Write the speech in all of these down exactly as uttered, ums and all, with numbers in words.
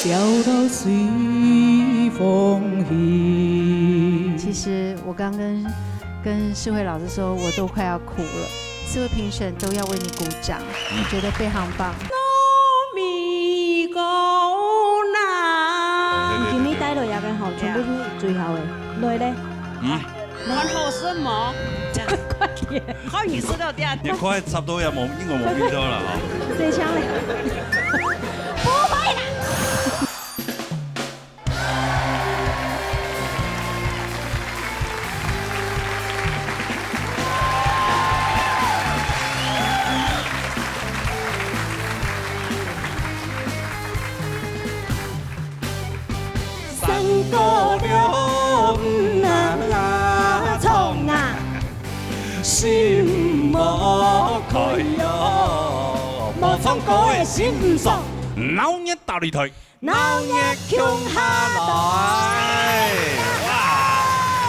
飘到随风去。其实我刚跟，跟世慧老师说，我都快要哭了。四位评审都要为你鼓掌，我觉得非常棒。糯米糕啦。你今日帶落來个吼，全部是最好个。來咧。嗯。 還好什麼？快點。好，你說到第二。你快差不多要無，因為無味道了哈。水槍嘞。不會啦。三姑六姆啊，唱啊，心無開哦，無唱歌个心毋爽。鬧熱大擂台，鬧熱共下來。哇！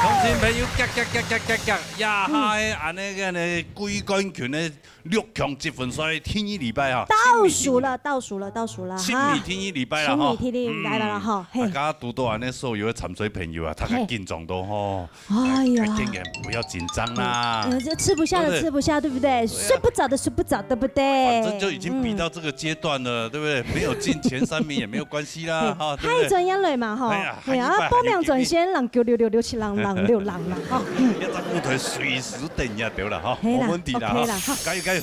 鄉親朋友，遽遽遽遽遽遽，呀哈！恁呢个呢，季冠軍呢， 六強積分賽第二禮拜哈，倒數了，倒數了，倒數了哈。第二禮拜了哈。第二禮拜了哈，嗯，嘿。大家堵到恁呢所有个參賽朋友啊，大家緊張到吼。嘿。哎呀。哎，哎，不要緊張啦。嗯，就吃不下的吃不下，對不對？對不對？睡不着的睡不着，對不對？反正就已經比到這個階段了，嗯。對不對？沒有進前三名也沒有關係啦，嘿，哈，對不對？還轉眼淚嘛，哈。哎呀，嘿啊，還一半，報名轉先，人九六六六七零零六零啦，哈。嗯。這隻舞台隨時等也對了哈，嘿啦，無問題啦，OK啦，哈。加油，加油。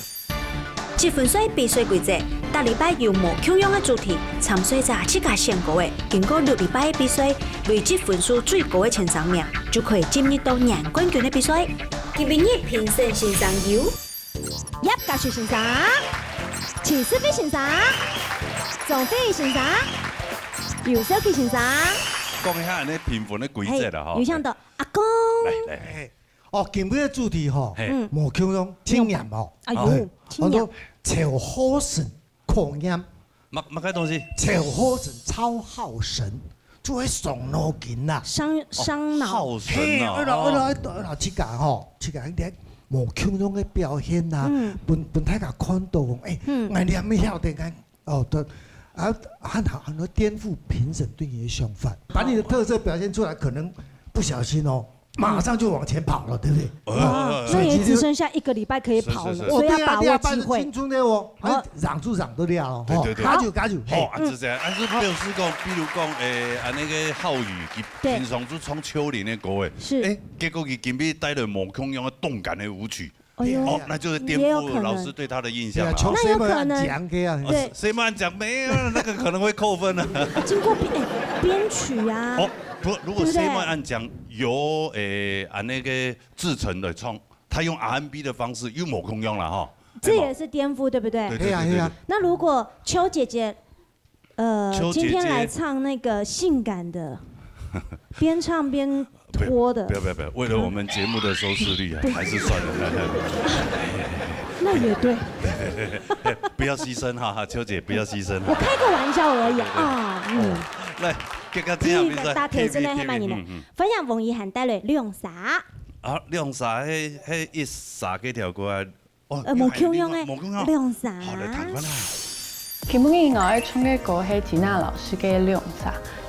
積分賽比賽規則，逐禮拜有無共樣个主題，參賽者自家選歌个，經過六禮拜个比賽，累積分數最高个前三名，就可以進入到贏冠軍个比賽。今晡日評審先生有葉嘉修先生、徐世輝先生、鍾飛先生、游小琪先生。講一下恁呢評分个規則啦，嘿，吼。有請到阿公。來，來，來。 哦，今晡日个主題吼，嘿。嗯。無共樣，青年吼。哎喲，嘿，青年。安到超耗神考驗。麼，麼个東西？超耗神，超耗神，就會傷腦筋啦。傷，傷腦。哦，耗神啊，嘿，哎呀，哎呀，哦。哎呀，哎呀，自家吼，自家一點無共樣个表現啊，嗯。分，分大家看到講，哎，嗯。𠊎連袂曉得，𠊎 哦，對，啊，還好，很多顛覆評審對你的想法，把你的特色表現出來，可能不小心哦，馬上就往前跑了，對不對？哇，哦，那也只剩下一個禮拜可以跑了，是，是，是。所以要把握機會。哦，對啊，對啊，青春的哦，哦。哎，讓就讓得了哦，對，對，對。吼，加油，加油，嘿。哦，啊，是這樣，啊，是表示講，比如講，誒，啊，那個浩宇，佢，對。平常就唱秋玲的歌，誒，是。誒，結果佢今日帶了無共樣的動感的舞曲， 哎喲，哦，那就是顛覆老師對他的印象了。也有可能。對啊，從誰們講的啊？對啊。哦，誰們講？沒有，那個可能會扣分啊。經過編，哎，編曲啊。哦，不，如果對不對？誰們講有，誒，啊，那個志誠的唱，他用R and B的方式又無共樣了哈。這也是顛覆，對不對？對，對，對，對，對。對啊，對啊。那如果邱姐姐 呃，邱姐姐。今天來唱那個性感的，邊唱邊拖的。不要，不要，不要，為了我們節目的收視率啊，還是算了。那也對。不要犧牲哈，哈，邱姐，不要犧牲哈。我開個玩笑而已啊，啊，嗯。來，這個這樣比賽，第一個大家真的還蠻贏的。K V，K V，嗯，嗯。歡迎王一涵帶來兩儕。啊，兩儕，嘿，嘿，一儕該條歌啊， 哦，呃，無共樣个，無共樣。兩儕。好，來聽看啊。今晡日𠊎愛唱个歌係Gina老師个《兩儕》。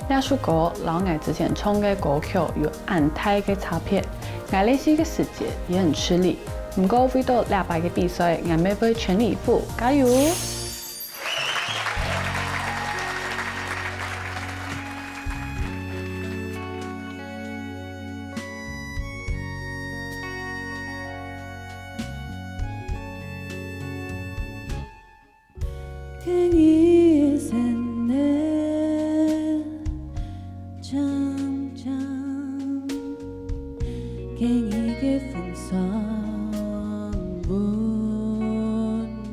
這首歌摎𠊎之前唱个歌曲有恁大个差別。𠊎練習个時節也很吃力，毋過為著這擺个比賽，𠊎乜會全力以赴，加油！ 给你一点点，将将给你个风霜温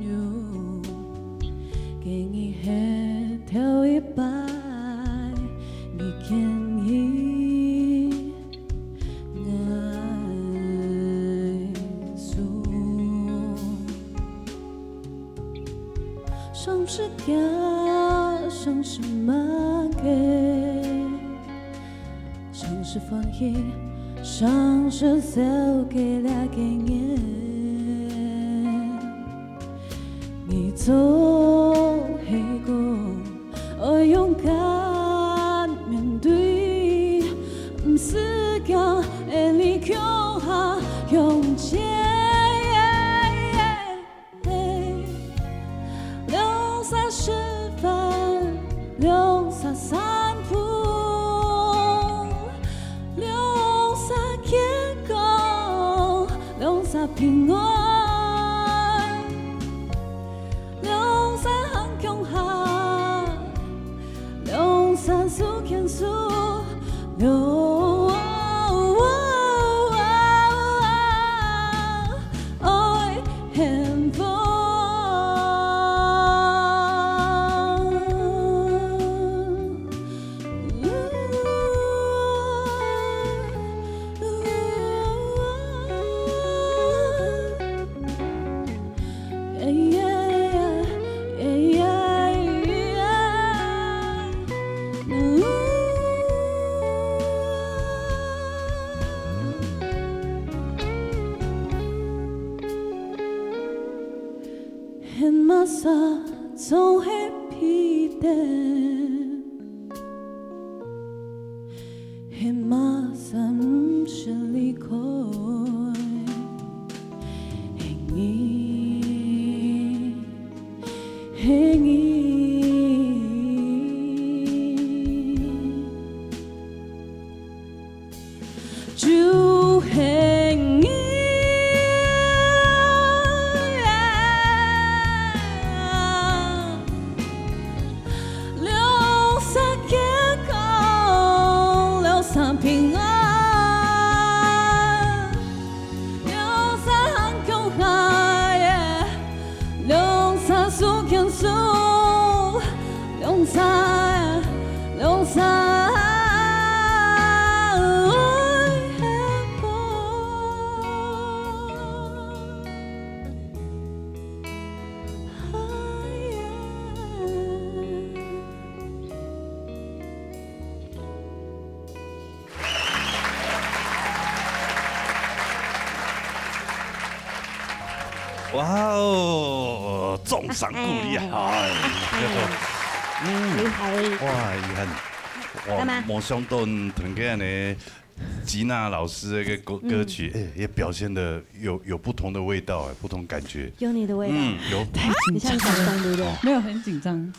柔，给你黑头一白，你给你 爱诉。伤是假，伤是么个？伤是欢喜，伤是笑个了个年。你做黑工，我勇敢。兩儕幸福，兩儕健康，兩儕平安，兩儕行共下，兩儕手牽手，兩愛幸福。Hen masa做係皮蛋，hen masa毋識離開，係你，係你。 就係你。兩儕健康，兩儕平安，兩儕行共下，兩儕手牽手。 兩儕，兩儕愛幸福。哇哦，掌聲鼓勵啊！哎，哎，哎，嗯，厲害。哇，厲害！哇，幹嘛？無想到你聽見呢，吉娜老師那個歌，嗯。歌曲，哎，也表現得有，有不同的味道，哎，不同感覺。有你的味道。嗯，有。你像小松，對不對？沒有，很緊張。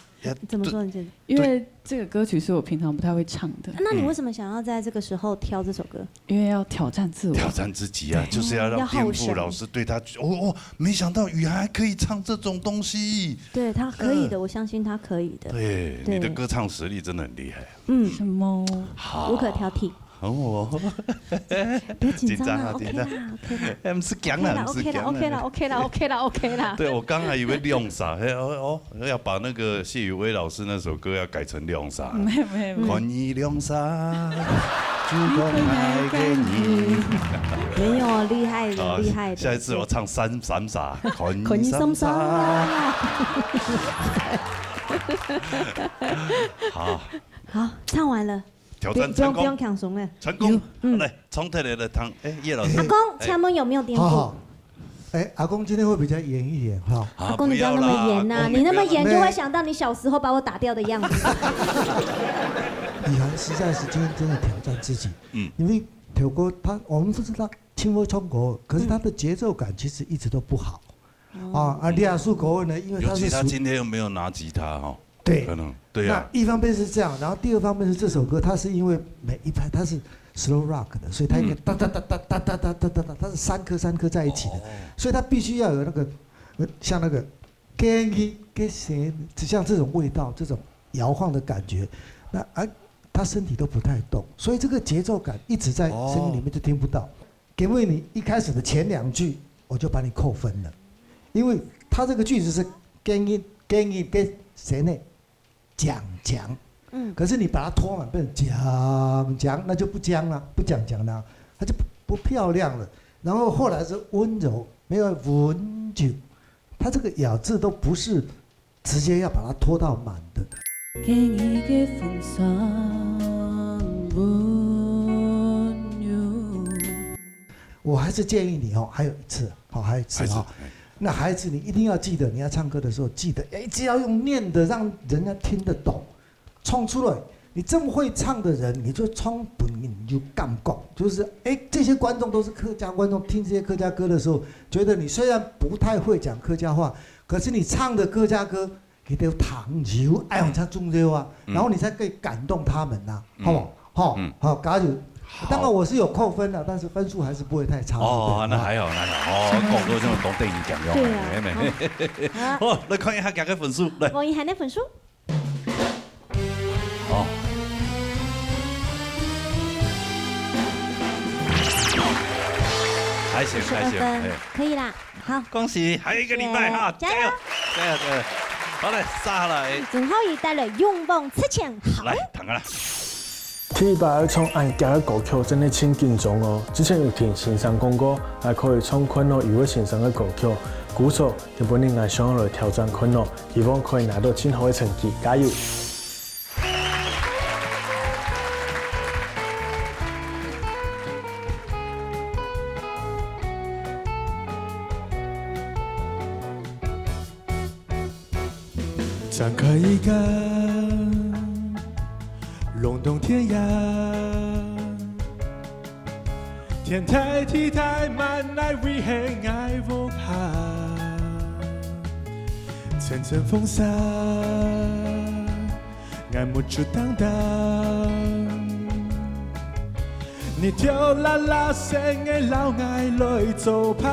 怎麼說你這？因為這個歌曲是我平常不太會唱的。那你為什麼想要在這個時候挑這首歌？因為要挑戰自我。挑戰自己啊，就是要讓顛覆老師對他，哦，哦，沒想到雨涵還可以唱這種東西。對，他可以的，呃。我相信他可以的。對，對。你的歌唱實力真的很厲害。嗯。什麼？好。無可挑剔。 哦，不要緊張啊，緊張啊，OK啦，緊張。OK啦。哎，毋使驚啦，毋使驚啦。OK啦，OK啦，OK啦，OK啦，OK啦。對，我剛還以為兩儕，嘿，哦，哦，要把那個謝宇威老師那首歌要改成兩儕。沒有，沒有，沒有。看你兩儕，就講愛个你。沒有，厲害的，好，厲害的。下一次我唱三，三儕，看你三儕。看你三儕。好。好，唱完了。 挑戰成功。不用，不用，不用放鬆了。成功。有，嗯。來，重提來，來聽。哎，葉老師。阿公，哎。請問有沒有顛覆？好，好。哎，阿公今天會比較嚴一點，哈。啊，阿公，你不要那麼嚴吶，不要啦，阿公，你那麼嚴就會想到你小時候把我打掉的樣子。不要啦。雨涵實在是今天真的挑戰自己，嗯。因為頭歌他，我們不知道聽過唱歌，可是他的節奏感其實一直都不好。嗯。啊，啊，李亞樹口味呢，因为他是属，尤其他今天又没有拿吉他哈。对。可能，对啊。那一方面是这样，然后第二方面是这首歌，它是因为每一拍它是 slow rock 的，所以它应该哒哒哒哒哒哒哒哒哒哒，它是三颗三颗在一起的，哦。所以它必须要有那个，呃，像那个 genki 跟弦，像这种味道，这种摇晃的感觉，那，啊，他身体都不太动，所以这个节奏感一直在声音里面就听不到。哦。 因为你一开始的前两句，我就把你扣分了，因为它这个句子是 genki genki 跟谁呢？讲讲，嗯。可是你把它拖满，变成讲讲，那就不讲了，不讲讲了，它就不漂亮了。然后后来是温柔，没有温柔，它这个咬字都不是 直接要把它拖到满的。给你个风霜温柔。我还是建议你哦，还有一次，好，还有一次哦。还是，哎。那还有一次，你一定要记得，你要唱歌的时候记得，哎，只要用念的，让人家听得懂，唱出来。你这么会唱的人，你就唱本人有感觉，就是，哎，这些观众都是客家观众，听这些客家歌的时候，觉得你虽然不太会讲客家话， 可是你唱的客家歌，佢兜糖油愛用較重要啊，嗯然後你才可以感動他們呐，嗯好不好？好嗯，好，加油！好當然我是有扣分的，但是分數還是不會太差。哦，對那還好，那還好，哦，講到這種當得人獎樣，對啊妹妹。好，好，來看一下佢个分數，來。王一涵的分數。哦。還行，十二還行，分哎，，可以啦。好，恭喜，還有一個禮拜哈，加油加油，加油，加油！好，來，續下來，鍾浩宇帶來勇往直前，好。來，聽啊啦。第一擺愛唱恁遽个歌曲，真个盡緊張哦！之前有聽先生講過，還可以唱看哦有位先生个歌曲，故所今晡日𠊎想要來挑戰看哦，希望可以拿到盡好个成績，加油！张开一个，浪荡天涯，天大地大，满来危险，爱无怕，层层风沙，爱目珠当当。你跳啦啦，声个老爱来做伴。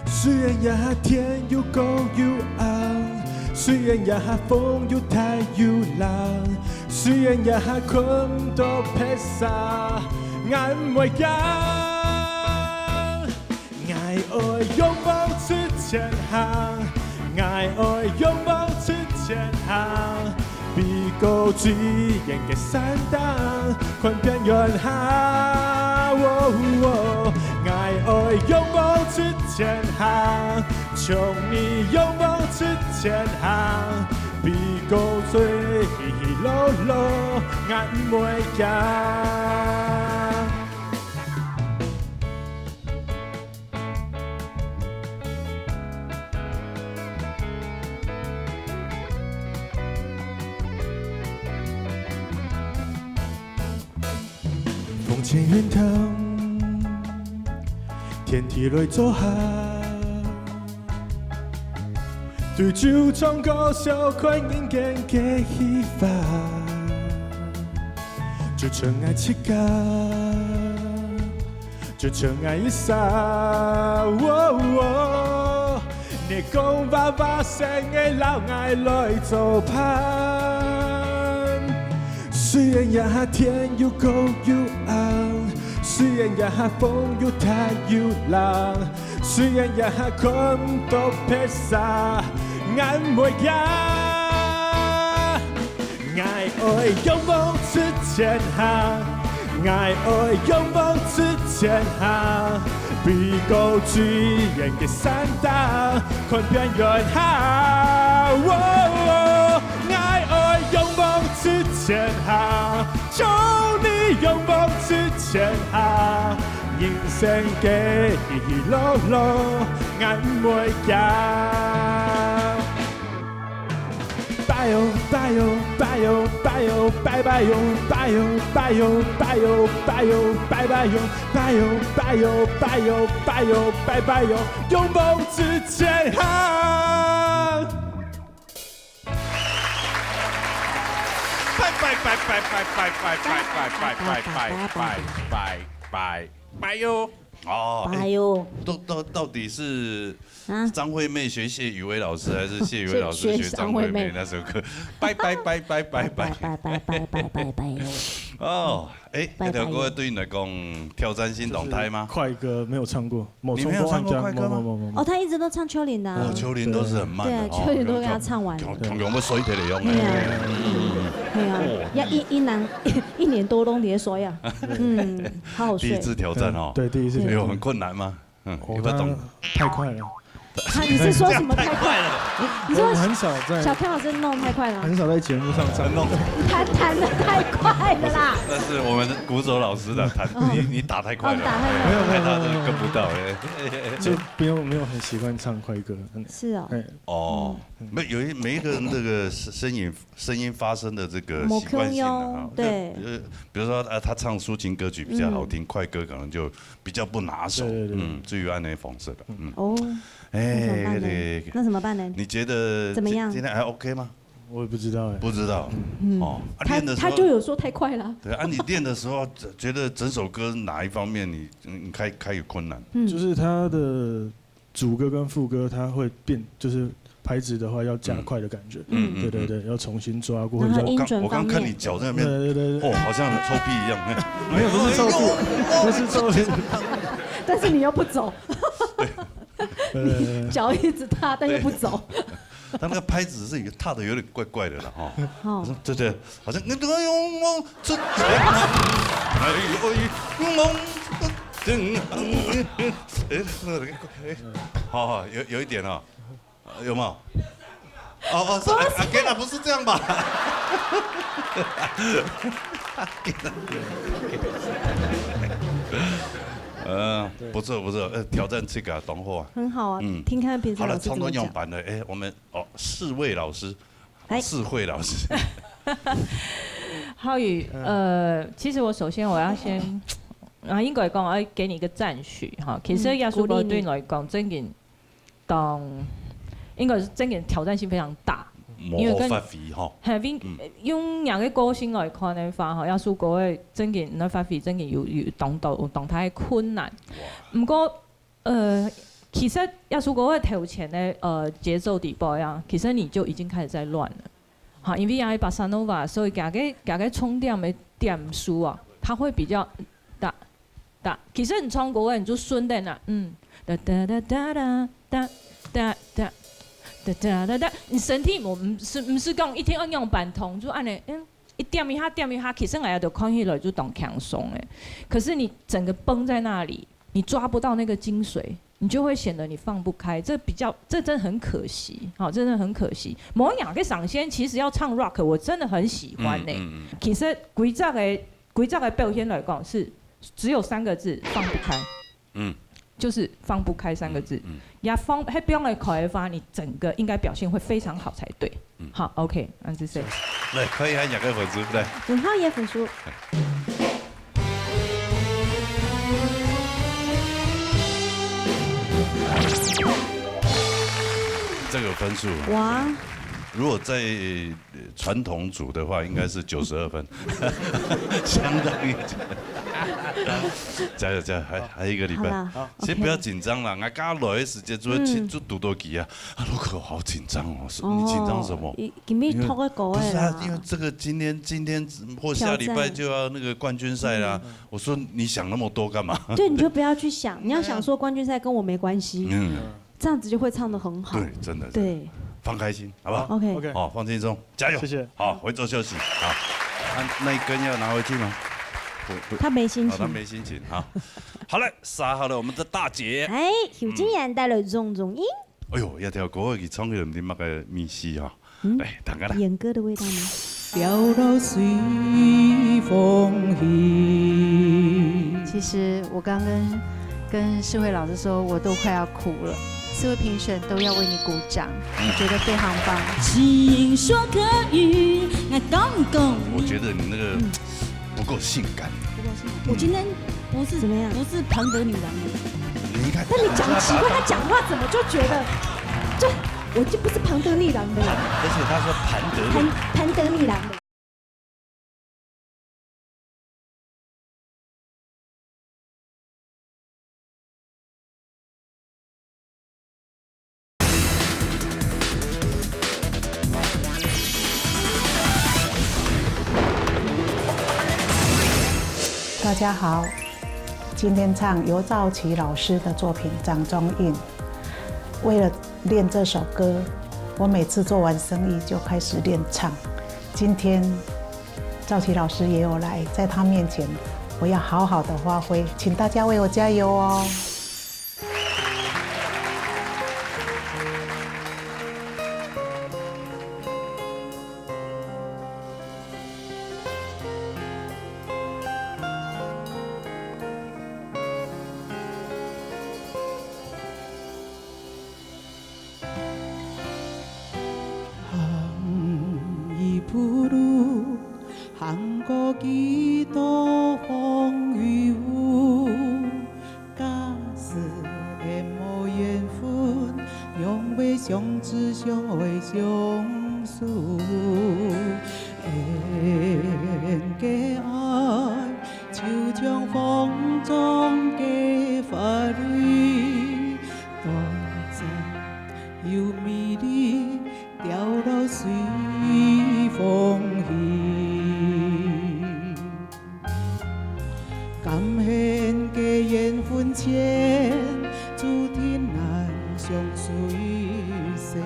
虽然这下天又高又暗，虽然这下风又大又冷，虽然这下看毋到白沙，俺毋会惊。俺爱勇往直前行，俺爱勇往直前行。 比高最远个山顶，看边缘海。哦哦，爱爱勇往直前行，像你勇往直前行，比高最起起落落，俺毋会惊。 风吹云动，天地来做客，对酒唱歌，笑看人间个戏法，就像爱自家。 就像爱一霎。哦哦，你讲话话声个老爱来做伴。虽然这下天又高又暗，虽然这下风又大又冷，虽然这下看毋到白沙，俺毋会惊。 爱爱勇往直前行，爱爱勇往直前行，比高最远个山顶，看边缘海。哦哦，爱爱勇往直前行，像你勇往直前行，人生个起起落落，俺毋会惊。 拜哟拜哟拜哟拜哟拜拜哟，拜哟拜哟拜哟拜哟拜拜哟，拜哟拜哟拜哟拜哟拜拜哟，勇往直前行。拜拜拜拜拜拜拜拜拜拜拜拜拜拜拜拜哟！哦，哎，哎呦，到到到底是啊，张惠妹学谢宇威老师，还是谢宇威老师学张惠妹那首歌？拜拜拜拜拜拜。拜拜拜拜拜拜哟。哦，哎，拜拜那条歌对你来讲挑战性当大吗？快歌没有唱过，没你没有唱过快歌吗？没没没没。哦，他一直都唱秋玲的啊哦，。秋玲都是很慢的对啊，哦，秋玲都给他唱完了。强强强要衰退了样。对啊，对啊，要一一男一年多都别说呀，嗯，好好睡。第一次挑战哦，对，第一次挑战。有很困难吗？嗯，哦有没有懂？太快了。他你是说什么太快了？你说我们很少在小康老师弄太快了吗很？少在节目上唱。弄，他弹的太快了啦。那是我们鼓手老师的弹，你你打太快了，哦打太快了没有太大的跟不到哎。就没有没有很习惯唱快歌，真的。是哦，哎，哦，没有一每一个人这个声音声音发声的这个习惯性的哈，对就比如比如说呃，他唱抒情歌曲比较好听，快歌可能就比较不拿手，对对对嗯，至于按那方式的，嗯。哦，哎，那怎么办呢？哎，那怎么办呢？你觉得怎么样？今，今天还OK吗？我也不知道哎。不知道。嗯。哦，啊，他，练的时候，他就有说太快了。对，啊，你练的时候觉得整首歌哪一方面你，你开，开有困难？嗯。就是它的主歌跟副歌，它会变，就是拍子的话要加快的感觉。嗯，嗯，对，对，嗯。对，要重新抓过，然后音准方面。我刚，我刚看你脚在那边，对，对，对，对。哦，好像很臭屁一样。哎。没有，不是臭屁，不是臭屁。但是你又不走。对。对，对，对，对。脚一直踏，但又不走。对。他那个拍子是有踏得有点怪怪的了哈。哦。好像，对，对，好像那个用，用，这，哎，哎，哎，哎，哎，那个，哎，好，好，有，有一点哦。有没有？哦，哦，是，不是。啊，啊，天哪，不是这样吧？呃，不错，不错，呃，挑战这个啊，懂货啊。很好啊，嗯。听看评审老师怎么讲。好了，从头用版的，哎，我们，哦，四位老师，哎。四位老师。浩宇，嗯。呃，其实我首先我要先，啊，应该讲，我要给你一个赞许哈。其实嗯，耶稣哥对你来讲，鼓励你。真的当，应该是真的挑战性非常大，因为跟，无好发挥吼。嘿，因，嗯。用人个个性来看的话，吼，耶稣哥个真的，你发挥真的有，有当多，有当大的困难。哇。不过，呃，其实耶稣哥个头前的，呃，节奏底部呀，其实你就已经开始在乱了。 哈，因為愛bossa nova，所以佢个，佢个重點个點數啊，它會比較大，大。其實你唱歌个，你就順等啊，嗯，哒哒哒哒哒哒哒哒哒哒哒哒，你身體無，毋係，毋係講一定愛用板動，就恁呢，嗯，一點一下，點一下，其實𠊎都看起來就當輕鬆誒。可是你整個繃在那裡，你抓不到那個精髓，你就會顯得你放不開，這比較，這真的很可惜，好，真的很可惜。無影个上線其實要唱 rock，我真的很喜歡呢。嗯，嗯，嗯。其實規則个，規則个表現來講是只有三個字，放不開。嗯。就是放不開三個字。嗯，嗯。也放，那不用來開的話，你整個應該表現會非常好才對。嗯。好，OK，那是誰？來，看一下哪個粉絲，來。五號也粉絲。 这个分数，哇。如果在，呃，传统组的话，应该是九十二分，相当于，加油，加油，还，还有一个礼拜。好啦，好，先不要紧张啦，OK。俺刚刚来的时间就会，嗯。就堵到急啊。啊，Loco，好紧张哦，是，你紧张什么？哦，你，你没脱个狗哎啦。因为，不是啊，因为这个今天，今天或下礼拜就要那个冠军赛啦。挑战。嗯。我说你想那么多干嘛？对，你就不要去想，你要想说冠军赛跟我没关系。嗯。 这样子就会唱得很好。对，真的，真的。对。放开心，好不好？OK。OK。好，放轻松，加油。谢谢。好，回座休息。好，啊，那一根要拿回去吗？不，不。他没心情。哦，他没心情，好。好了，杀好了我们的大姐。哎，邱金燕带来《种种因》。哎呦，要跳过去唱个有点那个密西哈。嗯？来，等下啦。演歌的味道吗？ 流露随风去。其实我刚跟，跟世慧老师说，我都快要哭了。四位评审都要为你鼓掌，我觉得非常棒。情说可以，我讲讲。我觉得你那个嗯。不够性感。不够性感。嗯。我今天不是，怎么样？不是庞德女郎的。你看，但你讲奇怪，他讲话怎么就觉得，就我就不是庞德女郎的。而且他说庞德女郎。庞，庞德女郎的。 大家好，今天唱尤兆奇老师的作品《掌中印》。为了练这首歌，我每次做完生意就开始练唱。今天兆奇老师也有来，在他面前，我要好好的发挥，请大家为我加油哦。 行一步路，行过几多风雨，假使会无缘分，相知相愛相守，恩个愛就像風中个花蕊，短暫又美麗，掉落隨風去。 甘願个緣分淺，注定難相隨世。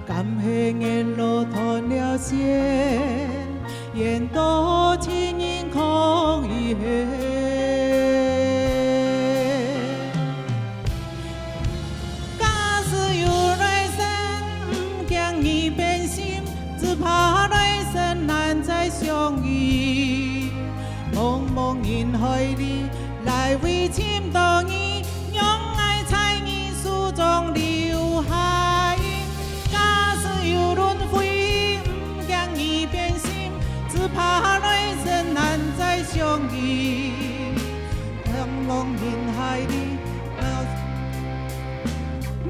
甘願緣路斷了線，緣到情人空餘恨。 假使有來生，毋驚你變心，只怕來生難再相遇。茫茫人海裡，來回尋到你，讓愛在你手中留下印。假使有輪迴，毋驚你變心，只怕來生難再相遇。 茫茫人海裡，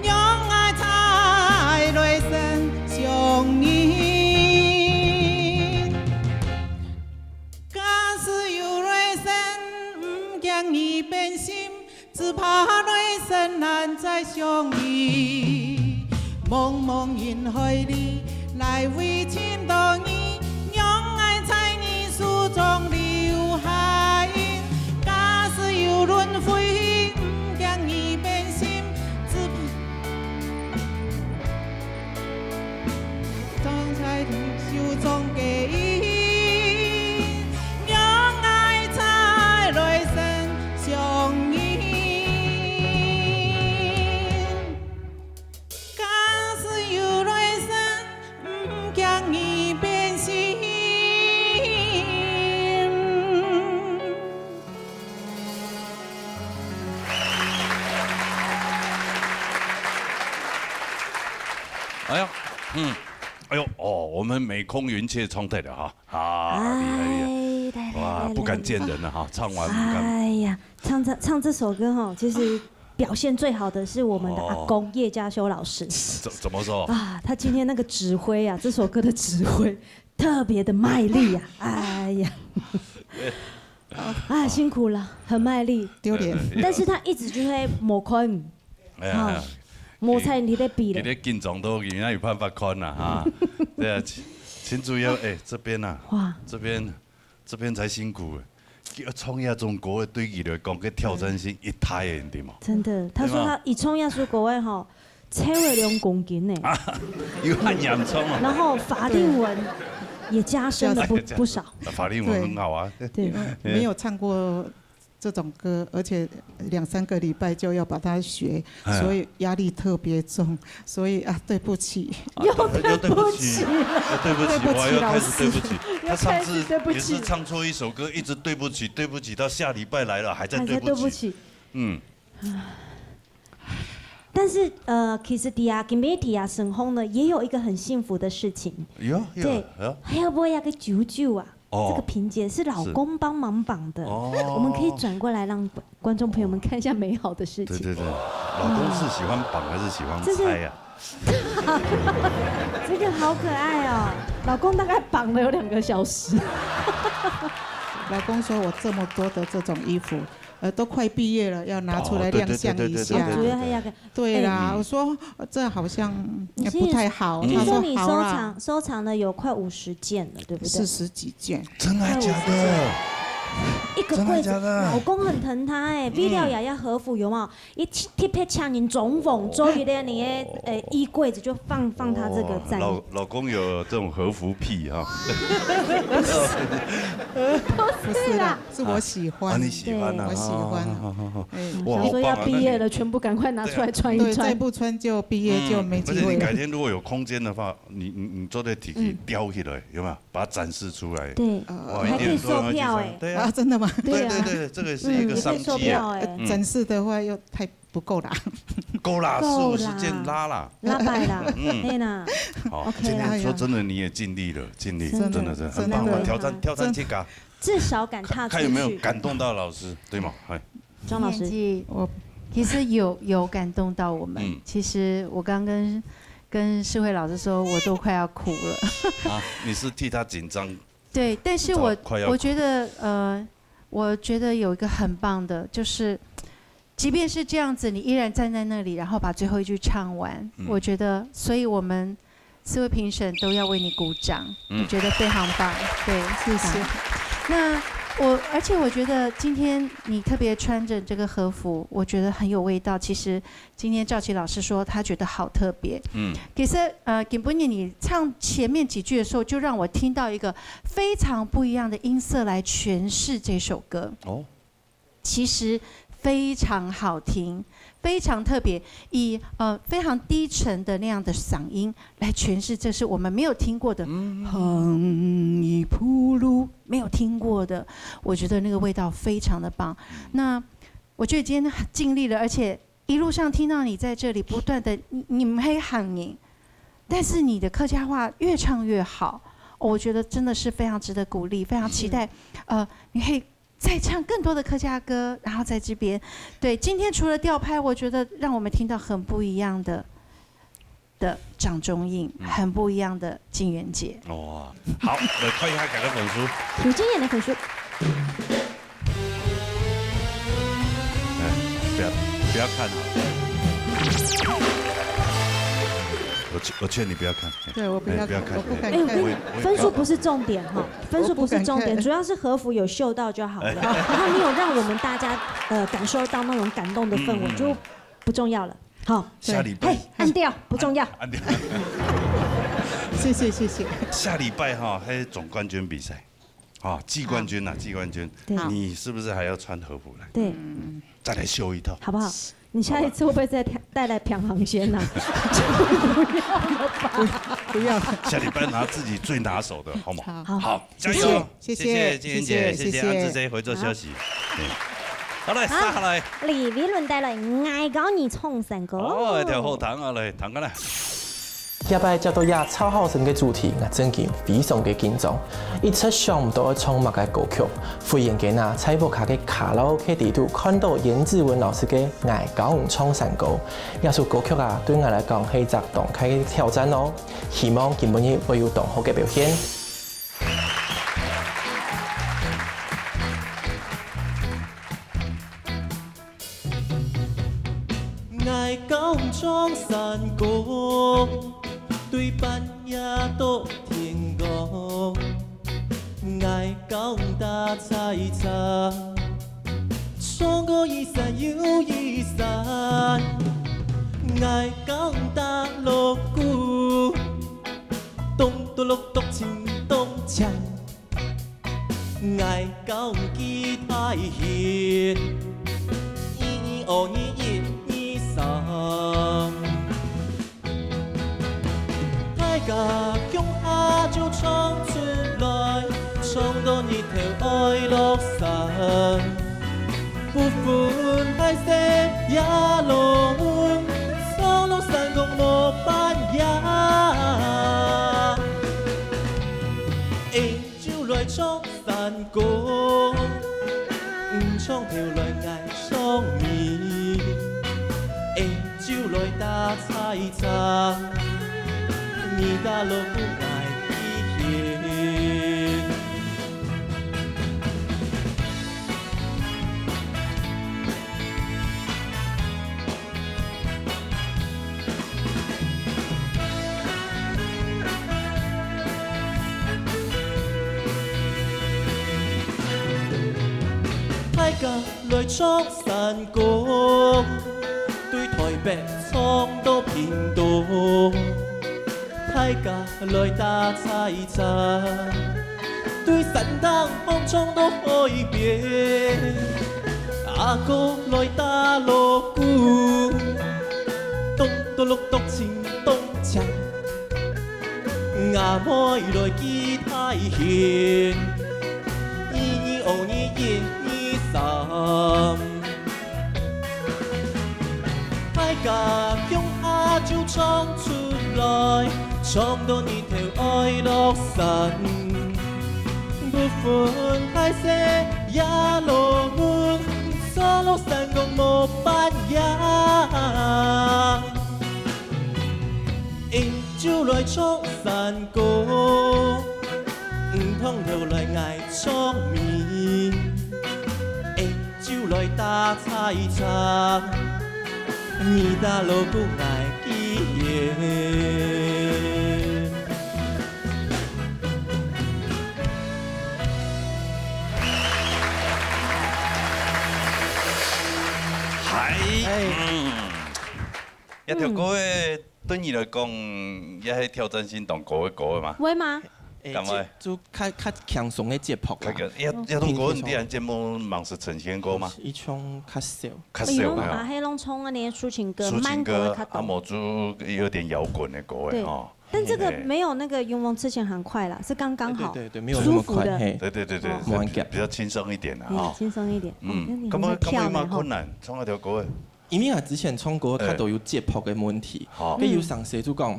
讓愛在來生相遇。假使有來生，毋驚你變心，只怕來生難再相遇。茫茫人海裡， 來為情到你，讓愛在你手中留下印。假使有輪迴，毋驚你變心，只怕放在你手中个印，讓愛在來生相遇。 假使有來生，毋驚你變心。哎呀，嗯，哎呦，哦，我們美空雲雀唱對了哈，啊，厲害厲害，哎，來來哇，來不敢見人了哈，唱完不敢。哎呀，唱這唱這首歌哈，其實表現最好的是我們的阿公哦葉家修老師。怎怎麼說？啊，他今天那個指揮啊，這首歌的指揮特別的賣力啊，哎呀，啊，辛苦了，很賣力。丟臉。但是他一直就會無看，哎呀，哈，無在你的比咧。你咧緊張都，你哪有辦法看啊？哈，對啊，請請注意哦，哎，這邊啊，哇，這邊這邊才辛苦欸。要唱這種歌，對佢來講，个挑戰性一大欸，對嗎？真的，他說他一唱這首歌欸吼，超過兩公斤呢。啊，有很嚴重哦。然後法令紋也加深了不不少。啊，法令紋很好啊。對，沒有唱過這種歌，而且兩三個禮拜就要把它學，哎呀所以壓力特別重。所以啊，對不起。啊又對不起，又對不起，啊對不起，對不起，我又開始對不起。老師。他上次也是唱錯一首歌，一直對不起，對不起，到下禮拜來了還在對不起。還在對不起。嗯。但是呃，其實在啊，今日在啊，生活呢，也有一個很幸福的事情。有有對，有。還有無那個九九啊？ 哦，這個萍姐是老公幫忙綁的，是。哦。我們可以轉過來讓觀觀眾朋友們看一下美好的事情。對對對，老公是喜歡綁還是喜歡拆啊？這個好可愛哦，老公大概綁了有兩個小時。老公說我這麼多的這種衣服，呃，都快畢業了，要拿出來亮相一下。哦，對對對對對對對對。主要還要個對啦，哎，我說，呃，這好像，呃，你是，不太好。你是說你收藏，他說好啦。收藏了有快五十件了，對不對？四十幾件。真的假的？一個櫃子，真的假的？老公很疼她欸，嗯。為了雅雅和服有沒有？一特別請人裝潢，做一個你的，呃，衣櫃子就放，放她這個在。哦，老，老公有這種和服癖哈。不是啦，是我喜歡。啊，你喜歡啊？對。我喜歡啊。好好好好。哎。哇，想說要畢業了，好棒啊，那你全部趕快拿出來穿一穿。對，再不穿就畢業就沒機會了。嗯，而且你改天如果有空間的話，你，你，你做得提去，嗯。吊起來，有沒有？把它展示出來。對，哇，還可以售票欸。一定很多人會去穿。對啊。啊，真的嗎？對啊。對，對，對，這個是一個商機啊。嗯，也可以售票欸。嗯。展示的話又太不夠啦。夠啦，夠啦。四五十件拉啦。拉百啦，嗯。嘿啦。好，OK啦。今天說真的，你也盡力了，盡力，真的，真的是很棒，真的。挑戰，挑戰去搞。至少敢踏出去。看，看有沒有感動到老師，對嗎？哎。莊老師。年紀，我，其实有，有感动到我们。嗯。其实我刚跟，跟世慧老师说，我都快要哭了。啊，你是替他紧张，对，但是我，快要哭。我觉得，呃，我觉得有一个很棒的，就是，即便是这样子，你依然站在那里，然后把最后一句唱完。嗯。我觉得，所以我们四位评审都要为你鼓掌，嗯。我觉得非常棒。对，谢谢。那我，而且我觉得今天你特别穿着这个和服，我觉得很有味道。其实今天赵琪老师说他觉得好特别。嗯。其实，呃，今晡日你唱前面几句的时候，就让我听到一个非常不一样的音色来诠释这首歌。哦。其实非常好听，非常特别，以，呃，非常低沉的那样的嗓音来诠释，这是我们没有听过的，嗯。哼，一铺路，没有听过的，我觉得那个味道非常的棒。那我觉得今天很尽力了，而且一路上听到你在这里不断的，你，你毋係客人，但是你的客家话越唱越好，我觉得真的是非常值得鼓励，非常期待，嗯。呃，你可以再唱更多的客家歌，然后在这边，对，今天除了吊拍，我觉得让我们听到很不一样的，的掌中音，嗯。很不一样的金元姐。哇，好，来看一下大家分数。有经验的分数。哎，不要，不要看好了。我劝，我劝你不要看。对，我不要看，哎，不要看。我不敢看。哎，我跟你，我也，我也分数不是重点哈，分数不是重点，我不敢看。主要是和服有秀到就好了。哎。然后你有让我们大家，呃，感受到那种感动的氛围，嗯，嗯，嗯。就不重要了。好。下礼拜。嘿，按掉，不重要。按掉。谢谢，谢谢。下礼拜哈，还有总冠军比赛。 啊，季冠军啊，季冠军，对。你是不是还要穿和服来？对。再来秀一套。好不好？你下一次会不会再带，带来平行线啊？不要了吧。不，不要了。下礼拜拿自己最拿手的，好吗？好。好，加油。谢谢。谢谢金燕姐，谢谢，谢谢安志姐，回做消息。好。对。好，来，好，下来。李维伦带来《爱高你唱山歌》。哦，一条好听啊，来，听看来。 这擺接到這超好聽个主題，𠊎正經非常个緊張，一直想毋到愛唱麼个歌曲。忽然間啊，在屋下个卡拉OK裡肚看到顏志文老師个《愛高你唱山歌》，這首歌曲啊，對𠊎來講係一隻當大个挑戰哦。希望今晡日會有當好个表現。 愛高唱山歌，對半夜到天光。愛高打採茶，唱過一山又一山。愛高打鑼鼓，咚咚隆咚，清咚锵。 愛高吉他弦，一二五二一二三。大家共下就唱出來，唱到日頭愛落山。不分大細也落尾，唱到山歌無半夜。欸， 就來唱山歌，你唱頭來𠊎唱尾，欸，就來打採茶，你打鑼鼓𠊎吉弦。 大家來唱山歌，對臺北唱到屏東。大家來打採茶，對山頂唱到海邊。阿哥來打鑼鼓，咚咚隆咚，清咚锵。 阿妹來吉他弦，一二五二一二三。大家共下就唱出來，唱到日頭愛落山。不分大細也落尾，唱到山歌無半夜，饮酒来唱山歌，唔通留来爱唱咪，饮酒来打采茶，你打老公爱几夜。嗨，哎。嗯，這條歌个對你來講，也係挑戰性當高个歌个嘛？會嗎？會。敢會？就，就較，較輕鬆个節拍啦。較輕，這，這種歌你在節目毋係呈現過嗎？一種較少。較少，哎喲，哎喲。嘛係攏唱恁呢抒情歌、抒情歌，慢歌較多。啊，無就有點搖滾个歌个吼。對。 但這個沒有那個勇往直前很快啦，是剛剛好，哎，對，對，對，沒有那麼快，舒服的。嘿。對，對，對，對，哦。比較輕鬆一點啦，嗯，哈。輕鬆一點。嗯，哦，那你很會跳呢，吼。敢會，敢會有麼困難？唱該條歌个？因為𠊎之前唱歌，哎。較多有節拍个問題，好。該有常時就講，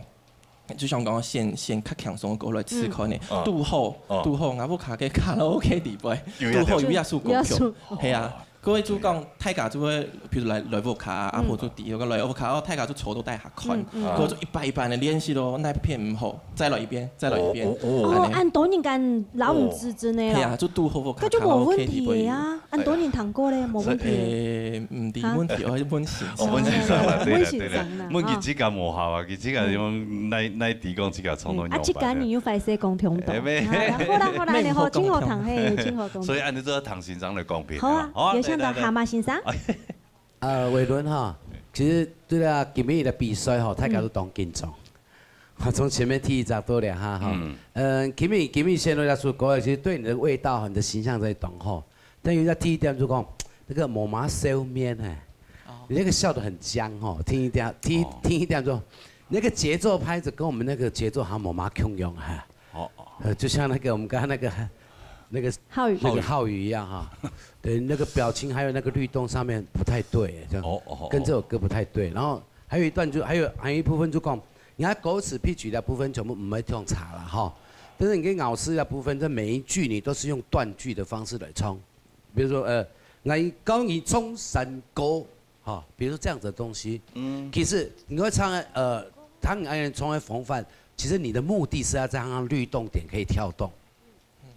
就像講先，先較輕鬆个歌來試看呢，嗯。拄好，哦。拄好，𠊎屋下个卡拉OK裡背，有這條。拄好有這首歌曲，有這首。係啊。 各位就講，大家就會，比如來，來屋下啊，嗯。或者第一個來屋下，哦，大家就坐到底下看，嗯，嗯。各位就一擺一擺个練習咯，哪片毋好，再來一遍，再來一遍。哦，哦，哦。哦，恁呢。恁多人敢摎你指正个咯。係啊，就拄好屋下，該就無問題个啊，卡拉OK裡背。恁多人聽過咧，無問題。所以，誒，毋知問題，啊？愛問先生。哦，問先生啦，對啦，對啦。問先生啦，問佢自家無效啊，佢自家用哪，哪地講自家唱到仰般啊。嗯。啊，這個你又歹勢講聽到。誒，沒。啊，好啦，好啦，你好，真好聽，嘿，真好聽。所以恁呢就愛聽先生來講評啊。好啊，好啊，有請到來，來，來。蛤蟆先生。 呃，偉倫哈，其實對啦，今日个比賽吼，大家都當緊張。嗯。從前面第一隻到這下哈，嗯。呃，今日，今日選到這首歌，其實對你的味道、你的形象在當好。但有一個第一點就講，那個無麼笑面哎，哦。你那個笑得很僵吼，第一點，第一，哦。第一點就，那個節奏拍子跟我們那個節奏好像無麼共樣哈。 哦，哦。呃，就像那個我們剛剛那個，那個，浩宇。那個浩宇一樣哈。對，那個表情還有那個律動上面不太對，這樣，哦，哦，哦。跟這首歌不太對。然後還有一段就，還有，還有一部分就講，你看歌詞譬曲的部分全部毋會唱差啦，哈。但是你跟咬字的部分，這每一句你都是用斷句的方式來唱。比如說，呃，𠊎教你唱山歌， 哈，比如說這樣子的東西，嗯。其實你會唱，呃，當你愛唱个風範，其實你的目的是要讓它律動點可以跳動。嗯。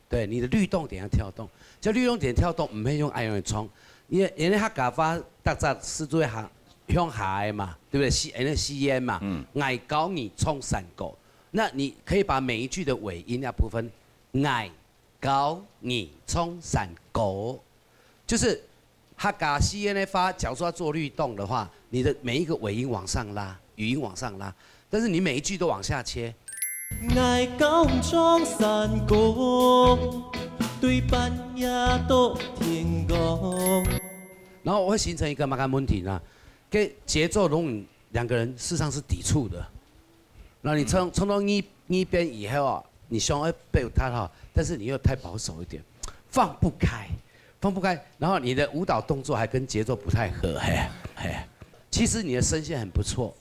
對，你的律動點要跳動。這律動點跳動，毋係用恁樣唱，因為，因為客家話，大家是做下，向下个嘛，對不對？吸，因為吸煙嘛，嗯。𠊎教你唱山歌，那你可以把每一句的尾音那部分，𠊎 教你唱山歌，就是客家四縣个話，假如說要做律動的話，你的每一個尾音往上拉，語音往上拉，但是你每一句都往下切。𠊎教你唱山歌，對半夜到天光。然後會形成一個麼个問題呢？跟節奏容易兩個人事實上是抵觸的。 那你唱，唱到那，那邊以後啊，你想要表達哈，但是你又太保守一點，放不開，放不開，然後你的舞蹈動作還跟節奏不太合，嘿，嘿。其實你的聲線很不錯，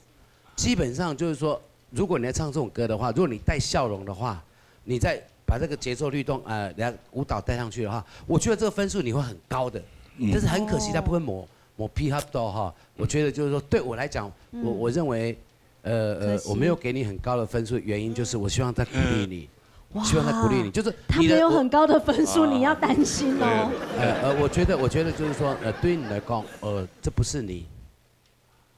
基本上就是說，如果你要唱這種歌的話，如果你帶笑容的話，你再把這個節奏律動，呃，然後舞蹈帶上去的話，我覺得這個分數你會很高的。嗯。但是很可惜，它不會抹，抹皮哈多哈。我覺得就是說，對我來講，我，嗯。我認為 呃，呃，可惜。我沒有給你很高的分數，原因就是我希望再鼓勵你，哇，希望再鼓勵你，就是你的，他沒有很高的分數，我，你要擔心哦。呃，呃，我覺得，我覺得就是說，呃，對於你來講，呃，這不是你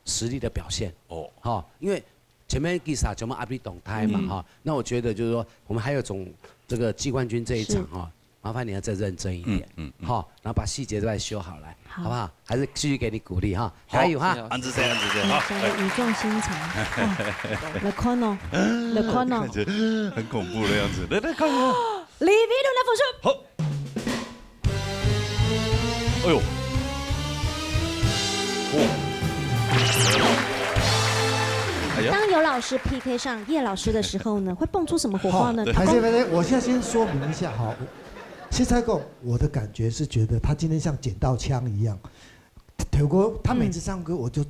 實力的表現。哦。哈，因為前面幾場全部壓力動態嘛，嗯。哈，那我覺得就是說，我們還有總，這個季冠軍這一場，是。哈， 麻煩你要再認真一點，嗯，嗯，嗯。哈，然後把細節再修好來，好。好不好？還是繼續給你鼓勵哈，好，加油哈！恁仔細，恁仔細，嗯，好，加油，語重心長。哦，來看哦，來看哦。看起來很恐怖的樣子，來，來看哦。李維倫來分數。好。哎呦。哦。哎呀。當有老師 P K 上葉老師的時候呢，會蹦出什麼火花呢？哦，對。還是，還是，我現在先說明一下哈，謝蔡貢，我的感覺是覺得他今天像撿到槍一樣。頭哥他每次唱歌，我就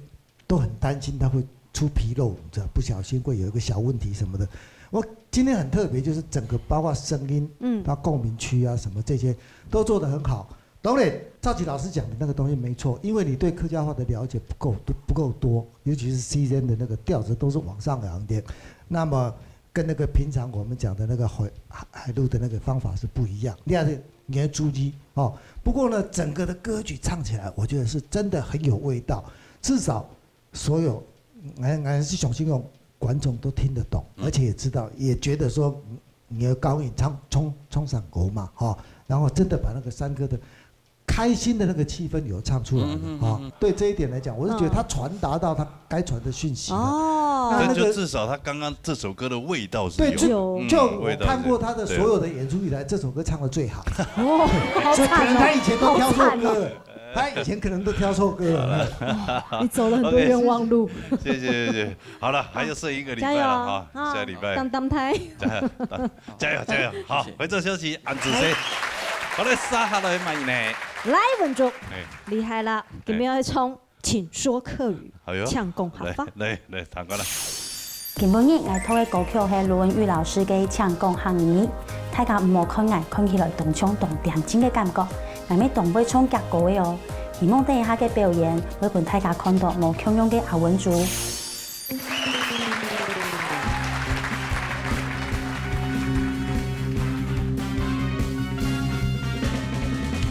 都很擔心他會出紕漏，你知道，不小心會有一個小問題什麼的。我今天很特別，就是整個包括聲音，嗯。包括共鳴區啊什麼這些都做得很好。当然，赵琪老师讲的那个东西没错，因为你对客家话的了解不够多，不够多，尤其是 C 声的那个调子都是往上扬一点。那么跟那个平常我们讲的那个海海陆的那个方法是不一样。你看，你要注意哦。不过呢，整个的歌曲唱起来，我觉得是真的很有味道，至少所有俺俺是相信用观众都听得懂，而且也知道，也觉得说你的高音唱唱唱上歌嘛，哈，然后真的把那个山歌的开心的那个气氛有唱出来了，哈。对这一点来讲，我是觉得他传达到他该传的讯息了。哦，那那个这就至少他刚刚这首歌的味道是对，有，就嗯就我味道是看过他的所有的演出以来，这首歌唱的最好。哦，好所以可能他惨哦，以前都挑错歌了，好惨哦。他以前可能都挑错歌了。你走了很多冤枉路。谢谢谢谢谢谢，好了，还有剩一个礼拜了哈，加油啊，下礼拜。当当胎。加油加油加油，好，回转休息，恁仔细。好嘞，接下來乜呢？来，文竹，哎，厉害了，今日要唱《請說客語》，哎喲，請講客話。來來來，彈過來。今晡日𠊎讀个歌曲係盧文玉老師个《請講客語》，大家毋好看𠊎看起來當像當恬靜个感覺，𠊎乜當會唱遽歌个哦。希望等一下个表演會分大家看到無共樣个阿文竹。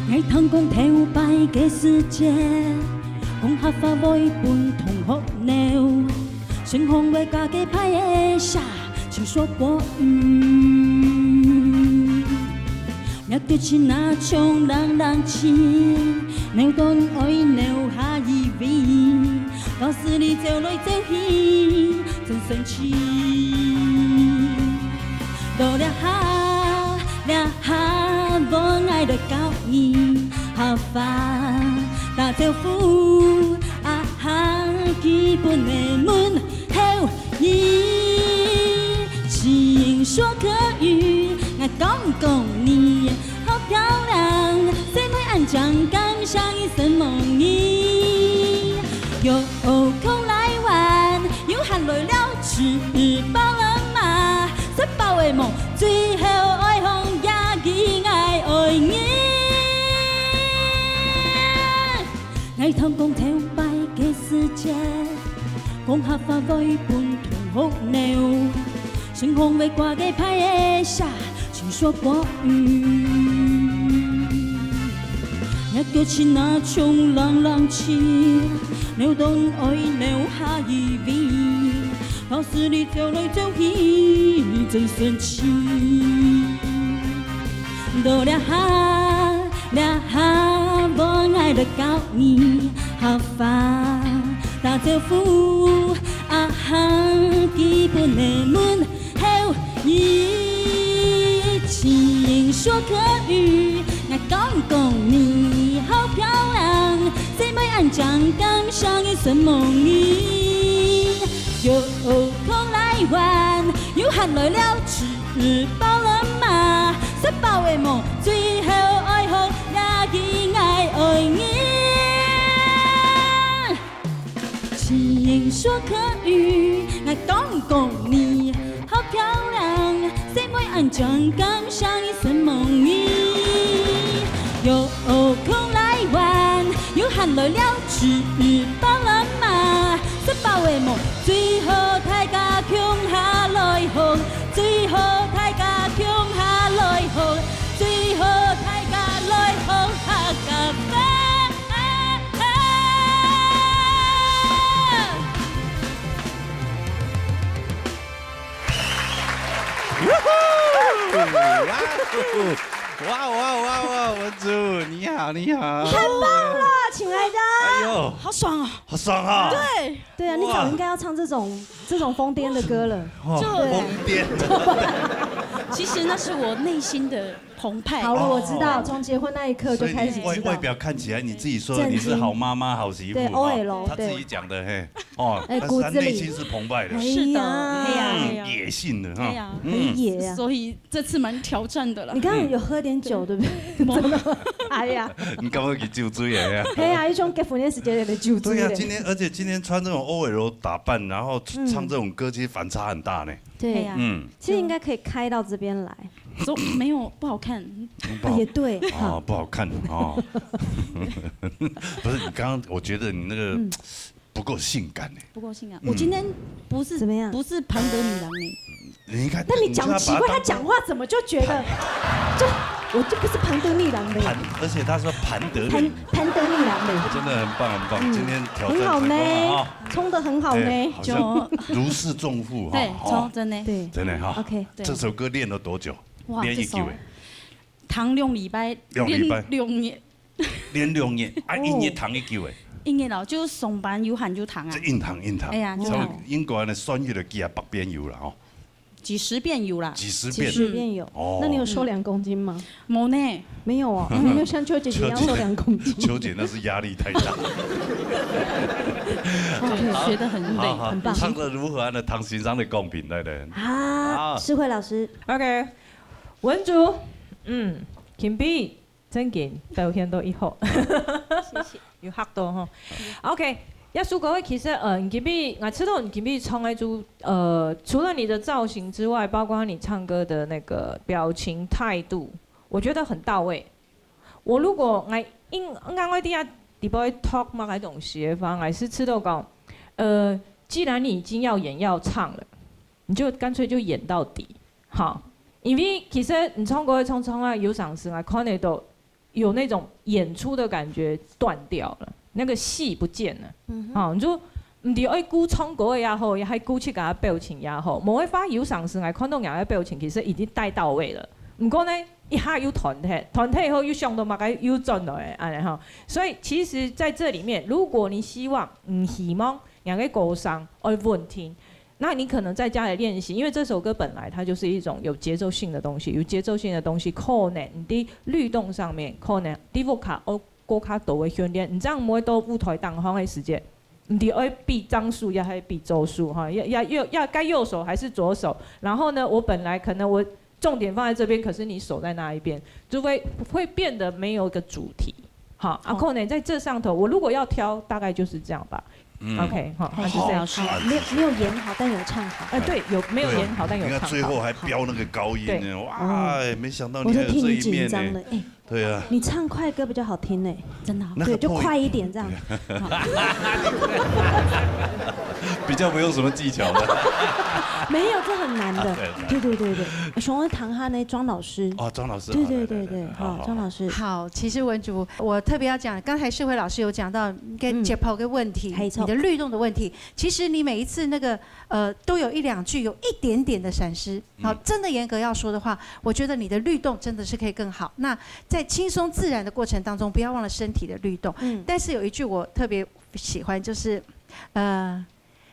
𠊎聽講頭擺个時節，講客話會分同學惱，身項會加个牌仔寫，請說國語。 若个親那像冷冷清，扭斷愛扭下一位，教室裡走來走去，真生趣。到這下，這下，我愛來教你客話，打招呼，啊哈，基本个問 候你，請說客語，𠊎講講你，好漂亮，細妹恁靚，感謝你承蒙你。有空來玩，有閒來尞，吃飽了嗎？食飽了無？最後愛講一句𠊎愛你。 𠊎聽講頭擺个時節，講客話會分同學惱，身項會掛个牌仔寫，請說國語。若个親那像冷冷清，扭斷愛扭下一位，教室裡走來走去，真生趣。到這下， 這下，我愛來教你客話，打招呼，啊哈，基本个問候你，請說客語，𠊎講講你，好漂亮，細妹恁靚，感謝你承蒙你。有空來玩，有閒來尞， 吃飽了嗎？食飽了無？最後愛講這句𠊎愛你。請說客語，𠊎講講你，好漂亮，細妹恁靚，感謝你承蒙你。有空來玩，有閒來尞，吃飽了嗎？食飽了無？最後大家共下來講， 最後大家共下來講，最後大家來講客家話。哇哦！哇哇哇哇！文竹，你好，你好。太棒了，親愛的。哎喲，好爽哦。好爽啊！對， 對啊，你早應該要唱這種，哇。這種瘋癲的歌了。哦，就瘋癲。其實那是我內心的澎湃。好了，我知道，哦。從結婚那一刻就開始知道。所以你外，外表看起來，你自己說的，你是好媽媽、好媳婦，對，哈，O L，他自己講的，對。嘿，哦，哎，但是他內心是澎湃的。骨子裡。是的，哎呀。哎呀，哎呀。嗯，野性的，哈。哎呀。嗯。很野啊。所以 這次蠻挑戰的啦。你剛剛有喝點酒，嗯。對不對？沒有。怎麼？哎呀。你敢會去酒醉啊？嘿啊，一種結婚的時間有點酒醉咧。對啊，今天，而且今天穿這種O L打扮，然後唱這種歌，其實反差很大呢。對。哎呀。嗯。其實應該可以開到這邊來。都没有，不好看。不好也对，哦，不好看哦。不是你刚刚，我觉得你那个嗯不够性感哎。不够性感。嗯我今天不是怎么样不是庞德女郎呢，你看，但你讲奇怪，要把它当他讲话怎么就觉得，就我就不是庞德女郎的呀盘，而且他说盘德潘里，潘德女郎的，真的很棒很棒，嗯今天挑战很好成功了呢哈。，冲的很好哎呢。好像如释重负哈。对，哦超真的。对真的哈。，OK，对这首歌练了多久？哇，练一久哎这首，弹两礼拜，两礼拜练两年，练两年啊，哦一年弹一久哎，一年了，就上班有閒就弹啊这。硬弹硬弹。哎呀就像弹英国人的酸雨的吉啊，北边有了哦，几十遍有啦。几十遍。几十遍有哦。那你有瘦两公斤吗？没呢。没有哦，你没有像秋姐姐一样瘦两公斤。秋姐那是压力太大。对，学得很累，好好，很棒。唱得如何呢？唐先生的贡品，来来。啊，啊诗慧老师， OK，文竹，嗯，今晡正經表現到一好，謝謝，有嚇到吼。OK，這首歌其實呃，今晡𠊎知道你今晡唱个就呃，除了你的造型之外，包括你唱歌的那個表情態度，我覺得很到位。我如果𠊎應應該我等下底背talk嘛，該東西的話，還是知道講，呃，既然你已經要演要唱了，你就乾脆就演到底，好。因為其實你唱歌唱唱啊，有當時啊，看得到有那種演出的感覺斷掉了，那個戲不見了。好，你就毋知愛顧唱歌个也好，也還顧自家个表情也好，無个話有當時啊，看到人个表情其實已經帶到位了。毋過呢，一下又斷忒，斷忒以後又想到麼个又轉來，恁呢吼。所以其實在這裡面，如果你希望，你希望人个歌聲愛穩定，那你可能在家裡練習，因為這首歌本來它就是一種有節奏性的東西，有節奏性的東西，可能你的律動上面，可能你屋下愛過較多的訓練，你這樣毋會到舞台頂項个時間，你愛比正手也還比左手哈，要要要要該右手還是左手？然後呢，我本來可能我重點放在這邊，可是你手在那一邊，就會會變得沒有一個主題。好，啊，可能在這上頭，我如果要挑，大概就是這樣吧。OK，好，那就這樣。好，没有没有演好，但有唱好。哎，對，有沒有演好，但有唱好。你看最後還飆那個高音呢，對哇，沒想到我都替你你還有這一面紧张了呢。，哎，對啊，你唱快歌比较好听呢。真的哦。那個对，就破音快一点这样。比較不用什麼技巧的。没有，这很难的。对对对对对，想要谈哈呢，庄老师。哦，庄老師，对好来来来对对对，好，好好庄老师。好，其实文竹，我特别要讲，刚才世辉老师有讲到跟嗯解剖的问题，没错你的律动的问题，其实你每一次那个呃都有一两句有一点点的闪失。好，真的严格要说的话，我觉得你的律动真的是可以更好。那在轻松自然的过程当中，不要忘了身体的律动。嗯，但是有一句我特别喜欢，就是呃，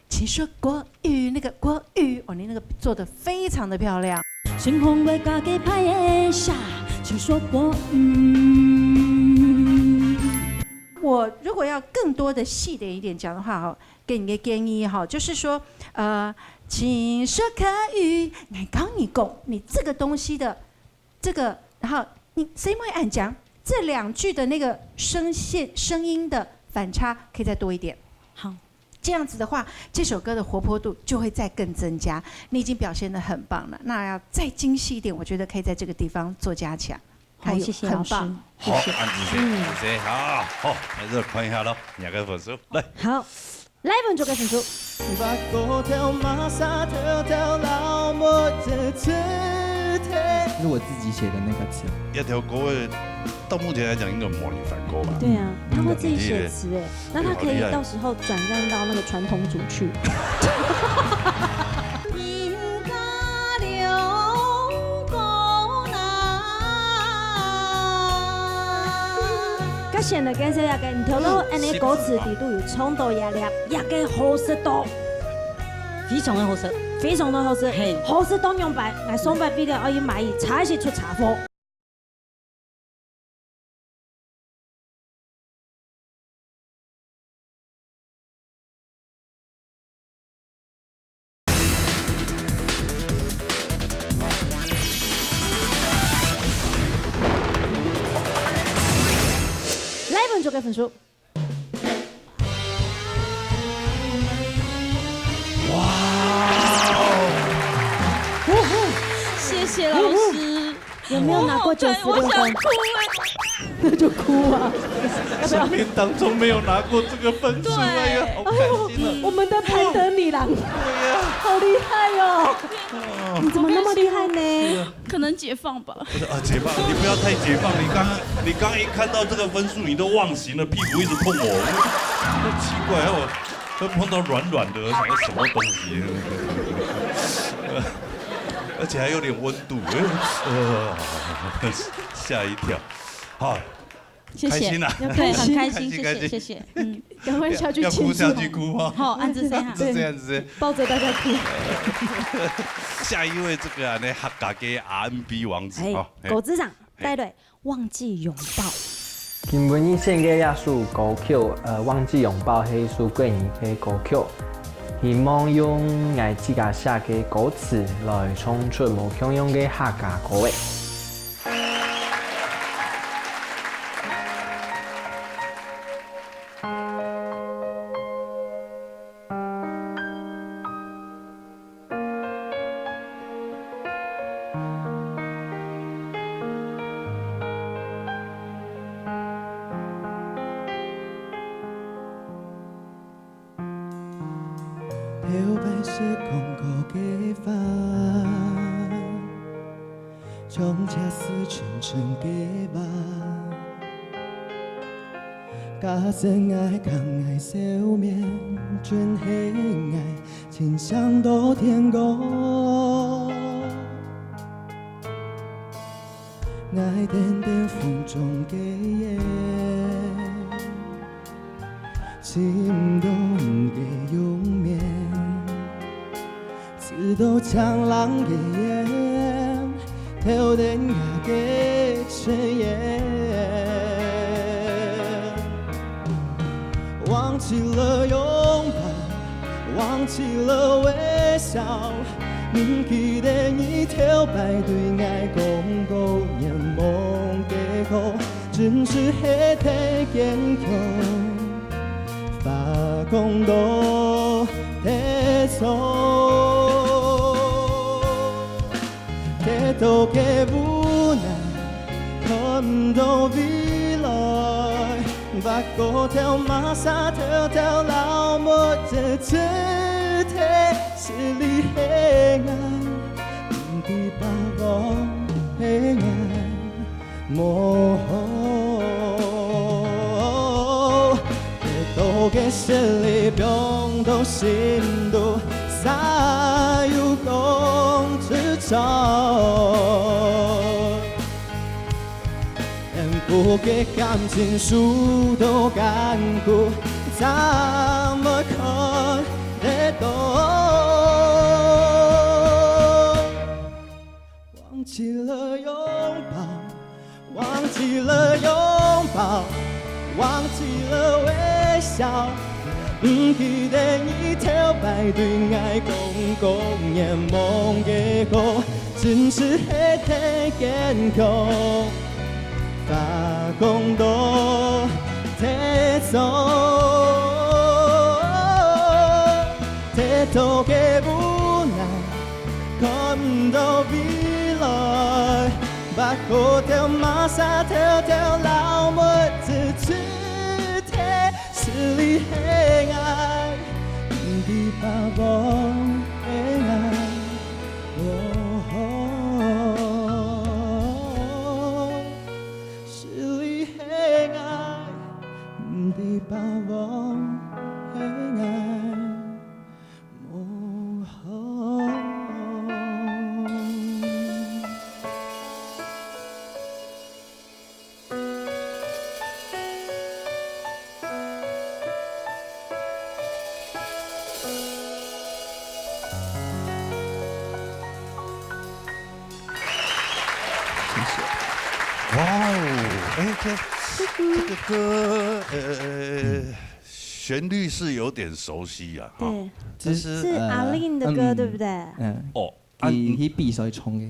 请说国语，那个国语，哦，你那个做的非常的漂亮。先讲个家己歹个啥，就说国语。我如果要更多的细的一点讲的话，哈，给你个建议哈，就是说，呃，请说客语，来跟你讲，你这个东西的这个，然后你谁会按讲这两句的那个声线声音的反差可以再多一点。好，这样子的话，这首歌的活泼度就会再更增加。你已经表现得很棒了，那要再精细一点，我觉得可以在这个地方做加强。好，还有谢谢老师很棒。好，恁仔細，恁仔細，好，好，來，這看一下咯，兩個分數，來。好，來文竹个分數。把骨頭馬殺掉掉，老母的肢體。是我自己写的那個詞。一條歌的，到目前來講應該無人翻過吧？对啊，他会自己写词哎，那他可以到时候转战到那个传统组去。甲選的歌詞也个，你頭腦恁呢歌詞底肚有衝到也了，也个好食到，非常的好食。非常的好食，嘿好食到樣般，𠊎上擺為了愛去買伊，差一些出車禍。來文竹个分數。谢谢老师。有没有拿过九十六分？那就哭啊！生命当中没有拿过这个分数，哎呀，好开心啊！我们的潘德米郎。对呀，好厉害哦！你怎么那么厉害呢？可能解放吧。不是啊，解放，你不要太解放。你刚刚，你刚刚一看到这个分数，你都忘形了，屁股一直碰我，我说奇怪，我都碰到软软的，想说什么东西？而且还有点温度，呃，吓一跳。好，谢谢，开心啊！对，很开心，开心谢谢，开心谢谢，嗯，赶快下去要哭庆祝下去哭吗？好，按这样，是这样子。抱着大家哭。下一位这个啊，那客家个R and B王子哎啊，，哎狗子长带队忘记拥抱。今晡日献个這首歌曲，呃，《忘記擁抱》係一首國語个歌曲，希望用𠊎自家寫个歌詞來唱出無共樣个客家歌仔。頭擺識講過个話，像這時陣陣个夢。假使𠊎講𠊎笑面，準係𠊎親像到天光。 𠊎恬恬風中个煙，尋毋到你个容面，直到強冷个煙，透等𠊎个身影。忘記了擁抱， 忘記了微笑，毋記得你頭擺對𠊎講過眼望个好，真實係忒堅強，發光到忒早。 跌倒个無奈，看毋到未來，越過頭，麼儕偷偷流目汁，只忒失禮係𠊎，毋知把握係𠊎無好。 到个心裡放到心肚，煞有講出口。幸福个感情輸到艱苦，怎麼看得到？忘記了擁抱。 忘記了擁抱，忘記了微笑，毋記得你頭擺對𠊎講過眼望个好，真實係忒堅強，發光到忒早，跌倒个無奈。 看毋到未來，越過頭，麼儕偷偷流目汁，只忒失禮係𠊎，毋知把握係𠊎。哦，失禮係𠊎，毋知把握係𠊎。 哇哦，哎，这这个歌，呃，旋律是有点熟悉啊，哈。对，这是是阿令的歌，嗯对不对？嗯，哦，啊，去去比赛唱个，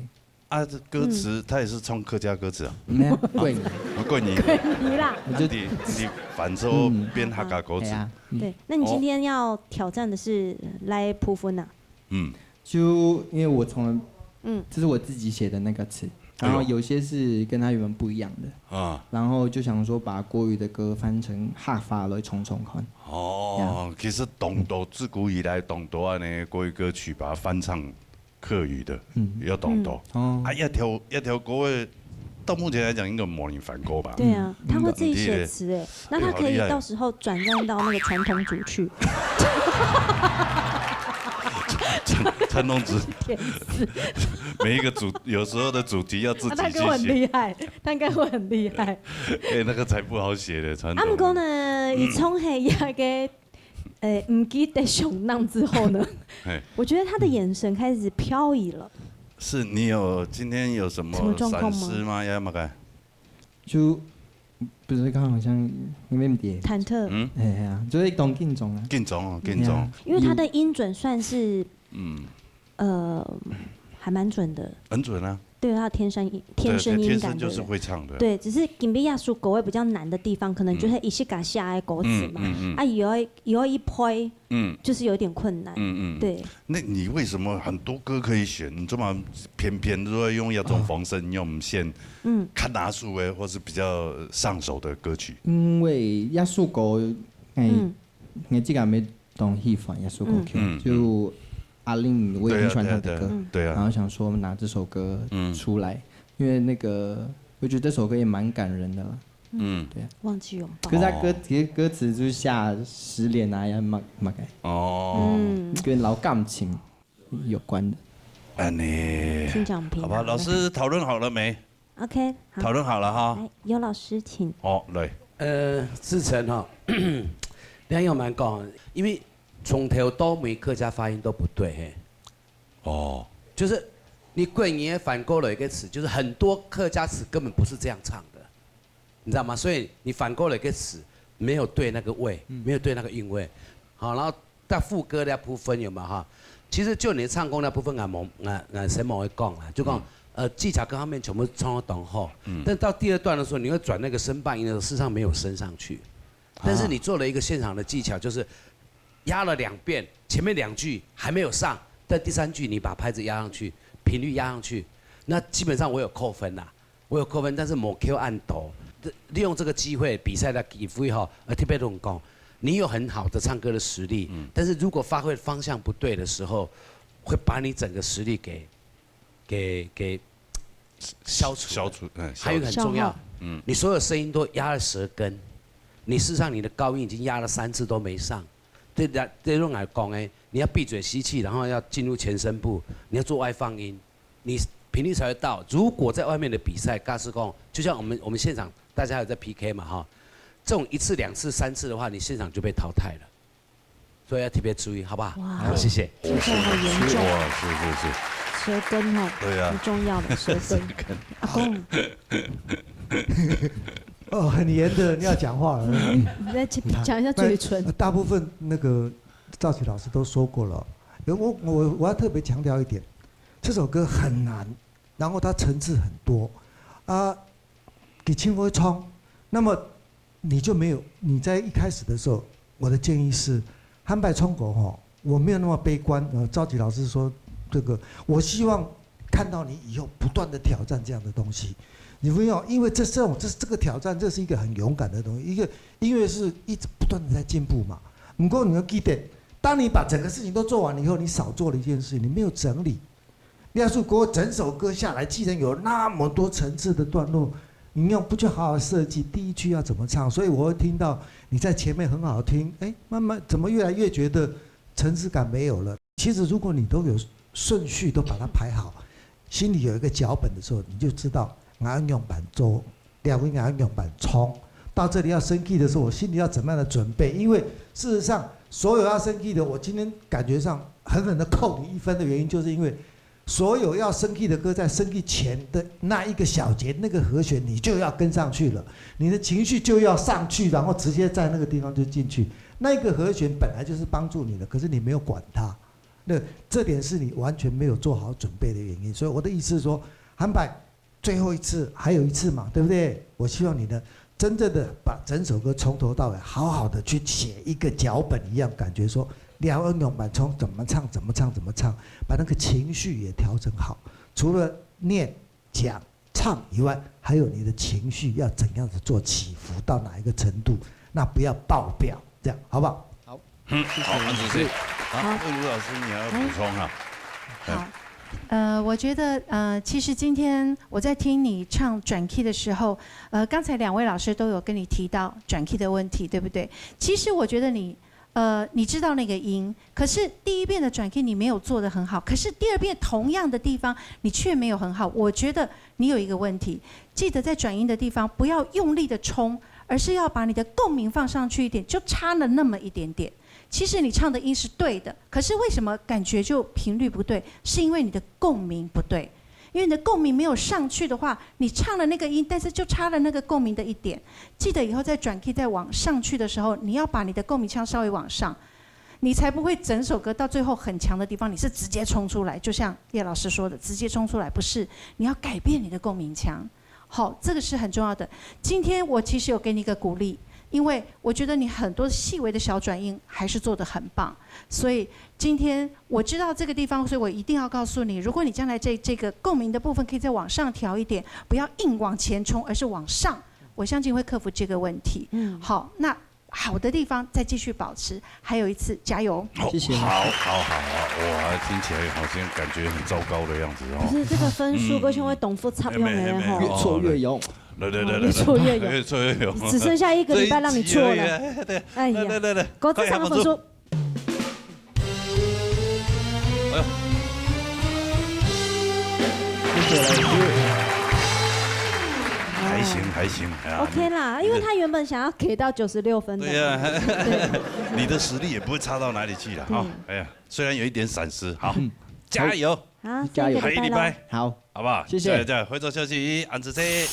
啊，这歌词他也是唱客家歌词啊，没有，对，啊，怪你，你啦，啊你你反手编客家歌词，哎呀，对，那你今天要挑战的是来普分呐？嗯，就因为我从来，嗯这是我自己写的那个词，然后有些是跟他原本不一样的，哎呦。啊。然后就想说把国语的歌翻成客話来唱唱看。哦，其實當多，自古以來當多恁呢國語歌曲把它翻唱客語的，嗯。也當多。嗯。哦。啊，一條，一條歌的，到目前來講應該無人翻過吧？對啊，嗯。他會自己寫詞欸，那他可以到時候轉戰到那個傳統組去。傳，傳統組，填詞。每一個主，有時候的主題要自己去寫。啊，他跟我很厲害，他跟我很厲害。哎，那個才不好寫的，傳統的。啊，毋過呢，嗯。佢唱係一個，呃，毋記得上腦之後呢，嘿。我覺得他的眼神開始飄移了。是你有，今天有什麼，什麼狀況嗎？閃失嗎？要麼个？就不是，剛好像有點跌。忐忑。嗯。哎呀，就是當緊張啊。緊張哦，緊張。哎呀。因為他的音準算是，嗯。呃，還蠻準的。很準啊。對，他天生音，天生音感，對，天生就是會唱的。對不對？對，只是今晡日這首歌會比較難的地方，可能就是一些歌詞嘛。嗯，嗯，嗯。啊，有一，有一拍，嗯。就是有點困難。嗯，嗯。對。那你為什麼很多歌可以選，你怎麼偏偏都要用這種方式，哦。你用選，嗯。較拿手的，或是比較上手的歌曲？因為這首歌，哎，嗯。我自家也當喜歡這首歌曲，嗯。嗯，就阿令，我也很喜歡他的歌，對啊，對啊，對啊。嗯。對啊。然後想說拿這首歌，嗯。出來，因為那個，我覺得這首歌也蠻感人的啦。嗯。對啊。忘記擁抱。可是他歌，哦。其實歌詞就是寫失戀啊，要麼，麼个。哦。嗯。跟老感情有關的。恁呢。請講評論。好吧，老師討論好了沒？OK，好。討論好了哈。來，游老師，請。哦，來。呃，志成哈，你看，我蠻講，因為從頭到尾客家發音都不對，嘿。哦。就是你國語翻過來一個詞，就是很多客家詞根本不是這樣唱的。 你知道嗎？所以你翻過來一個詞，沒有對那個位，嗯。沒有對那個韻味。好，然後在副歌的部分有沒有哈？其實就你的唱功那部分啊，我，我，我先莫講啦，就講，嗯。呃，技巧各方面全部唱得當好，嗯。但到第二段的時候，你會轉那個升半音的時候，事實上沒有升上去。但是你做了一個現場的技巧，就是壓了兩遍，前面兩句還沒有上，但第三句你把拍子壓上去，頻率壓上去，那基本上我有扣分啦。 我有扣分，但是無扣恁多。利用這個機會，比賽的機會吼，呃，特別同你講，你有很好的唱歌的實力，嗯。但是如果發揮方向不對的時候，會把你整個實力給，給，給消除的。消除，嗯，還有一個很重要，消耗。嗯。你所有聲音都壓在舌根，你事實上你的高音已經壓了三次都沒上。對的，對我來講，哎，你要閉嘴吸氣，然後要進入前聲部，你要做外放音， 你頻率才會到。如果在外面的比賽，假使講，就像我們，我們現場大家有在P K嘛，哈，這種一次、兩次、三次的話，你現場就被淘汰了。所以要特別注意，好不好？哇。好，謝謝。聽起來好嚴重。哇，是，是，是。舌根哦，對啊。很重要的舌根。舌根。阿公。哦，很嚴的，你要講話了。嗯，你再講，講一下嘴唇。那大部分那個兆奇老師都說過了。我，我，我要特別強調一點，這首歌很難，然後它層次很多，啊，佢盡會唱，那麼你就沒有，你在一開始的時候，我的建議是，坦白講吼，我沒有那麼悲觀。呃，兆奇老師說這個，我希望看到你以後不斷地挑戰這樣的東西。你不要，因為這，這種，這，這個挑戰，這是一個很勇敢的東西。一個音樂是一直不斷地在進步嘛。不過你要記得，當你把整個事情都做完了以後，你少做了一件事情，你沒有整理。 廖树国整首歌下來，既然有那麼多層次的段落，你用不就好好設計第一句要怎麼唱？所以我會聽到你在前面很好聽，哎，慢慢怎麼越來越覺得層次感沒有了？其實如果你都有順序都把它排好，心裡有一個腳本的時候，你就知道愛仰般做，廖文爱仰般唱。到這裡要升key的時候，我心裡要怎麼樣的準備？因為事實上，所有要升key的，我今天感覺上狠狠地扣你一分的原因，就是因為 所有要升key的歌，在升key前的那一個小節，那個和弦你就要跟上去了，你的情緒就要上去，然後直接在那個地方就進去。那個和弦本來就是幫助你的，可是你沒有管它，那這點是你完全沒有做好準備的原因。所以我的意思是說，坦白，最後一次，還有一次嘛，對不對？我希望你呢，真正的把整首歌從頭到尾好好的去寫一個腳本一樣，感覺說廖文爱仰般唱，怎麼唱，怎麼唱，怎麼唱，把那個情緒也調整好。除了念、講、唱以外，还有你的情绪要怎样子做起伏，到哪一个程度，那不要爆表，这样好不好？好，谢谢。好，安子谢。好，魏如老师，你还要补充哈？好，呃，我觉得呃，其实今天我在听你唱转 key 的时候，呃，刚才两位老师都有跟你提到转 key 的问题，对不对？其实我觉得你。呃，你知道那个音，可是第一遍的转 key 你没有做得很好，可是第二遍同样的地方你却没有很好。我觉得你有一个问题，记得在转音的地方不要用力的冲，而是要把你的共鸣放上去一点，就差了那么一点点。其实你唱的音是对的，可是为什么感觉就频率不对？是因为你的共鸣不对。因为你的共鸣没有上去的话，你唱了那个音，但是就差了那个共鸣的一点。记得以后在转 key 再往上去的时候，你要把你的共鸣腔稍微往上，你才不会整首歌到最后很强的地方，你是直接冲出来，就像叶老师说的，直接冲出来，不是，你要改变你的共鸣腔。好，这个是很重要的。今天我其实有给你一个鼓励，因为我觉得你很多细微的小转音还是做得很棒，所以今天我知道这个地方，所以我一定要告诉你，如果你将来这这个共鸣的部分可以再往上调一点，不要硬往前冲，而是往上，我相信会克服这个问题。嗯，好，那好的地方再继续保持，还有一次加油。谢谢。好，好，好，好，哇，听起来好像感觉很糟糕的样子哦。可是这个分数跟像会董福差不多没没没呢吼。越挫越勇。来来来来，越挫越勇越挫越勇。只剩下一个礼拜让你错了。对，哎呀，来来来来，高智商的分数。哎呦，谢谢老师。还行还行，哎呀 OK 啦，因为他原本想要给到九十六分的。对呀，对，你的实力也不会差到哪里去了哈。哎呀，虽然有一点闪失，好，加油，好，加油下个还有一礼拜，好，好不好？谢谢加油加油，回转消息，安子谢。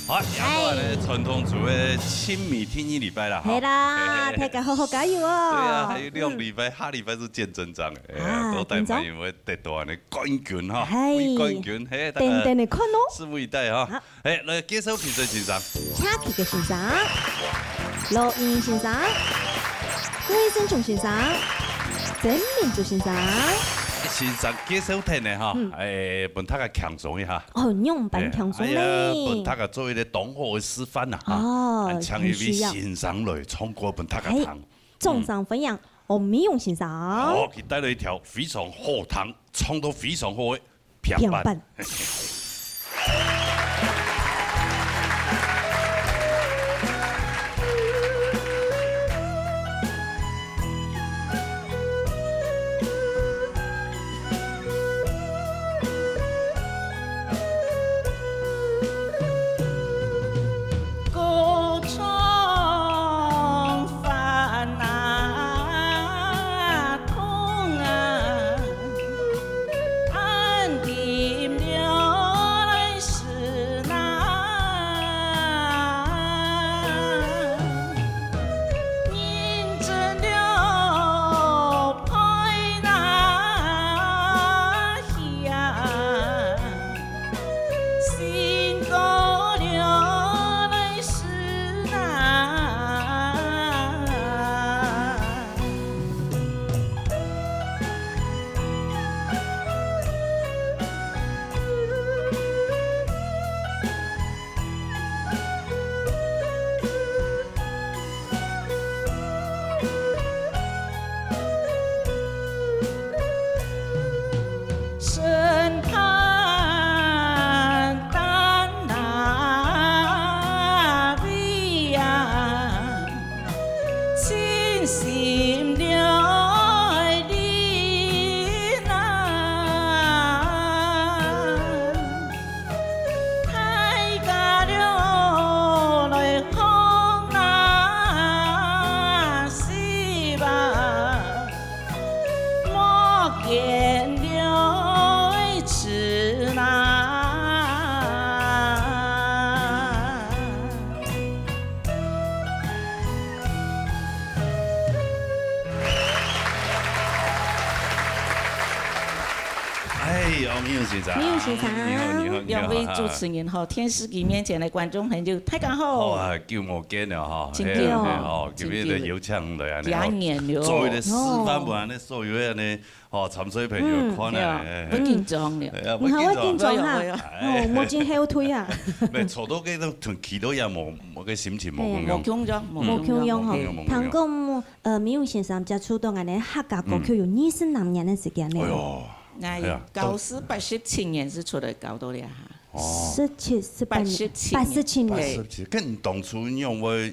好，又到了传统组的亲密天一礼拜了哈。系啦，大家好好加油哦。对啊，还有两礼拜，下礼拜是见真章的，哎呀，啊到底嘛有没有得到呢冠军哈？嗨冠军，嘿，大等家等你看哦。拭目以待哈。哎，来介绍评审先生，请起个先生，罗英先生，魏生忠先生，曾明珠先生。先生介绍听呢哈，哎，分大家轻松一下。哦，仰般轻松哎呀，分大呢？家做一个当好的示范呐哈。哦啊请一位很需要先生来唱歌分大家嘿听。掌声欢迎王美勇先生。好，佢带来一条非常好听，唱到非常好的平板。平板。明勇先生，明勇先生。你好，你好，你好。两位主持人好，电视机面前的观众朋友，大家好。好啊，久无见了哈。真久。嘿，嘿，好，今日的有请来啊，两年了。做一个示范，不然呢，所有的呢，哦，参赛朋友看啊，嗯，对啊，哎，不紧张了。哎呀，你好，不紧张。不紧张哈。哎呀，哎呀。哦，我真后退啊。没，坐到这种企到也无，我个心情无共样。哎，无共样，无共样，无共样吼。无共样，无共样。听讲，呃，明勇先生接触到俺的客家歌曲有二十多年的时间了。哎哟。 哎呀，哎呀，到，到是八十七年是出来搞到了哈。哦。十七、十八年，八十七年。八十七年。八十七，跟你当初仰会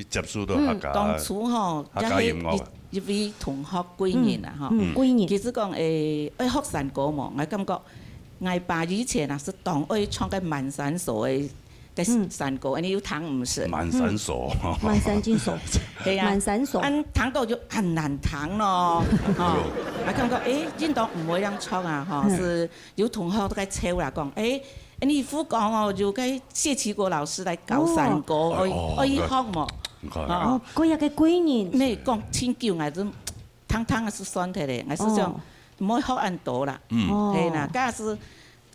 接触到客家，嗯，当初吼，客家音乐啊？一，一位同学贵人啊，嗯，吼。嗯，贵人。其实讲，诶，爱学山歌嘛，我感觉，我爸以前啊，是当爱唱个满山所的个嗯。山歌，你有听毋是？满山所。嗯。满山尽所。对呀。满山所。俺听到就很难听咯，哈。哎呦。还感觉，诶，应当毋会恁唱啊，哈，嗯。是有同學都在笑啦，讲，诶，你福岡哦，有个谢其国老师来搞山歌，哦。哦，哦，哦，学嘛。你看啊。哦，哦，个个个贵人。没讲清久，还是汤汤还是酸的嘞，还是这样，哦。毋会学恁多啦。嗯。哦。嘿啦，但是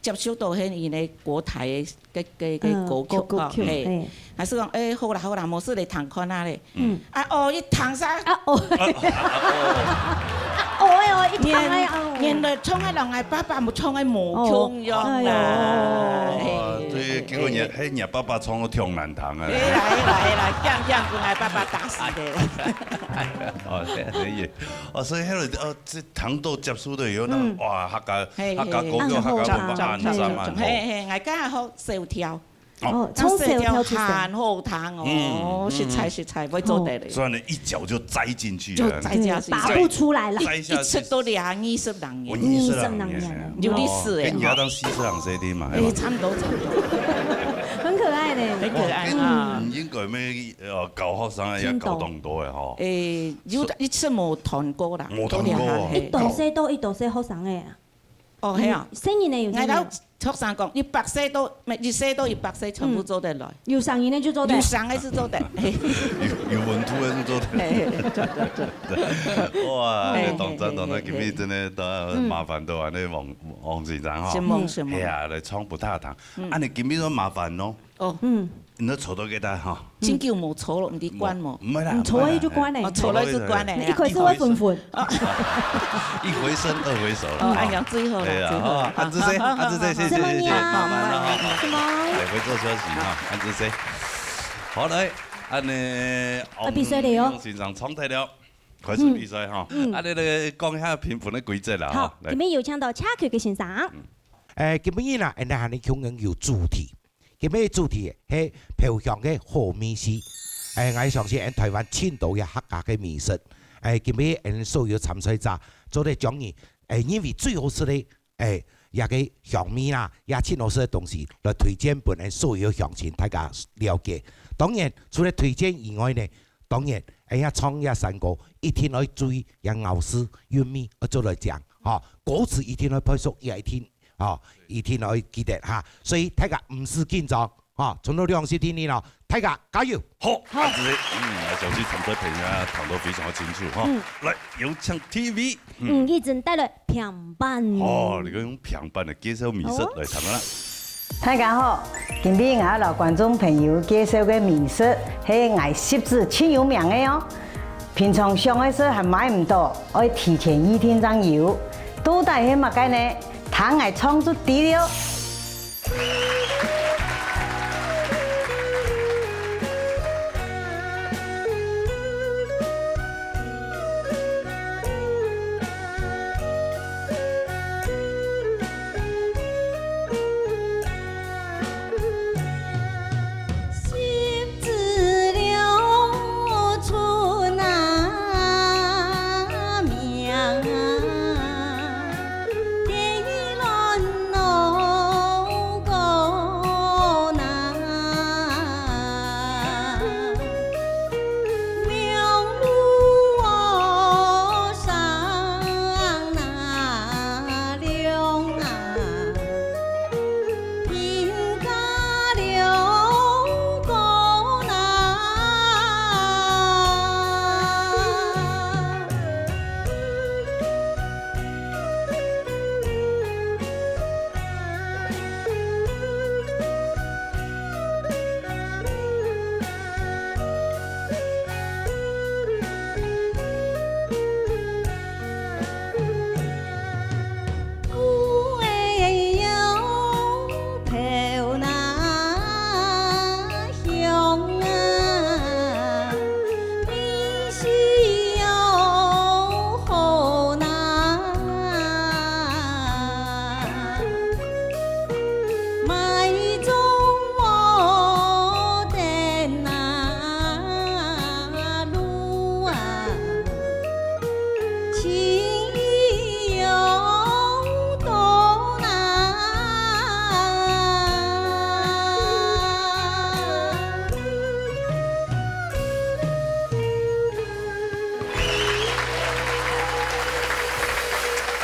接触到迄年个国台个，个，个，嗯，歌曲吼，歌曲，嘿。嘿。还是讲，哎，好啦，好啦，无事来弹看啊咧。嗯。啊，哦，一弹煞，啊，哦。啊，哦，哎哦，一弹哎，哦。原，原來唱个人个爸爸，無唱个無共樣啦。哦，哎喲。嘿，哦，對，結果你，嘿。嘿，你爸爸唱个挺難聽个。嘿啦，嘿啦，嘿啦，這樣，這樣，分个爸爸打死个。哦，這樣可以。哦，所以迄個，哦， 這聽到接觸到有那種，嗯。哇，客家，嘿，客家歌曲，嘿，嘿，客家文化，很讚，很讚，嘿，嘿，𠊎家下學小調。哦，從小調出身。很好聽哦，嗯，實在，嗯。實在，會做得嘞。所以呢，一腳就栽進去了。就栽下去，對，拔不出來了。栽下去。一直都兩二十零年。哦，二十零年。二十零年。有歷史哎，哦，跟你要當四十零歲的嘛，哎，係吧？差不多，差不多。很可愛呢。很可愛啊。哇，跟你應該沒，呃，搞學生也搞當多哎哈。真的。哎，有的，一直無斷過啦。無斷過啊。都兩行，嘿。一多歲到一多歲學生哎啊。 哦，係啊。嗯，細人仔有細人仔。𠊎摎學生講，一百歲到，每一歲到一百歲全部做得來。嗯。有聲音个就做得。有聲个係做得，嘿。有，有溫度个係做得。嘿，嘿，做得，做得。哇，嘿，當讚，當讚，嘿，嘿，今日真个都麻煩到安尼王，王先生吼。承蒙，承蒙。哎呀，來唱不太堂。嗯。啊，你今日都麻煩咯。 哦。嗯。你坐到幾大哈？真久無坐了，毋知關無？毋係啦，嗯，坐了就關了。哦，坐了就關了，嗯，一開始會昏昏。一回生，二回熟了。哦，哎呀，最好了，哎呀，最好了。哦，安子姐，安子姐，謝謝，謝謝，麻煩了哈。什麼？哎，回做消息哈，安子姐。好，來，安呢，啊，比賽了喲。王先生唱忒了，開始比賽哈。嗯。啊，你來講一下評分个規則啦，哈。好，來。今日有請到車曲个先生。嗯。誒，今日呢，安呢，安呢，共樣有主題。 今日个主題係飄香个好味緒。誒，𠊎相信𠊎台灣盡多个客家个美食。誒，今日𠊎所有參賽者做得將你，誒，認為最好食个，誒，這个香味啦，也盡好食个東西來推薦分𠊎所有鄉親大家了解。當然，除了推薦以外呢，當然，𠊎也唱這山歌，一定愛注意這咬字、韻味，愛做來講，吼，歌詞一定愛配熟，也一定 哦，一定愛記得哈。所以大家毋使緊張，哦，從頭兩十天呢咯，大家加油！好，好。安子姐，嗯，𠊎相信參賽朋友啊，聽到非常个清楚哈。嗯。來，有請T V。嗯。嗯，一陣帶來平板。哦，你講用平板个介紹美食來聽啦。好啊。大家好，今日𠊎摎觀眾朋友介紹个美食係𠊎食指盡有名个哦。平常想愛食還買毋到，愛提前預訂正有。到底係麼个呢？ 聽𠊎唱出知了。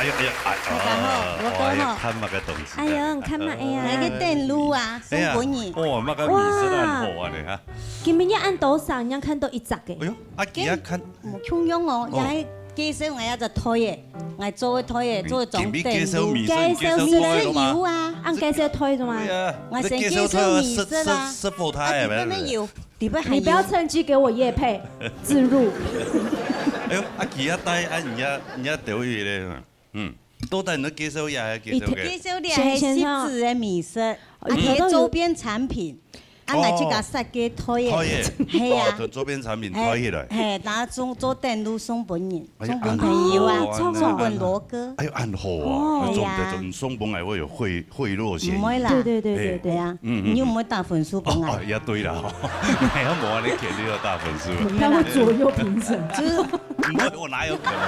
哎呀，哎呀，哎，大家好，哦，我讲吼。哎呀，看那个东西。哎呀，看嘛，哎呀。那个电炉啊，哎呀，送分你。哇，那个米色的很好啊，你看。今晡日恁多儕，人家看到一隻个。哎呦，啊，佢也看。無共樣哦，哦。也係介紹𠊎一隻台个，𠊎做个台个，做个裝電炉。今晡日介紹米色，你介紹米色。米色有啊。啊，介紹台做嘛？對啊，𠊎先介紹米色啦。你介紹台，食，食，食貨台啊，啊，裡面有。 裡背還有。你不要趁機給我業配，置入。哎呦，啊，佢也帶，啊，你也，你也得意咧。嗯，到底你介紹也還介紹个？介紹个係先，先生。十指个米色，哦，啊，佢个周邊產品，啊，哦。來去甲設計推个。推个。係啊。哦，同周邊產品推起來。係，係，然後做，做電路送分人。 哎呀，送分朋友啊，恁好哦，送分羅哥。哎呦，恁好啊，哦。哎呀。重點就送分還會有賄，賄賂嫌疑。毋會啦。對，對，對，對，對。哎呀，嗯，嗯，你有沒有打分數分啊？哦，哦，也對啦，哦。沒有，沒有那個權利要打分數。他會左右評審。就是，不會，我哪有可能？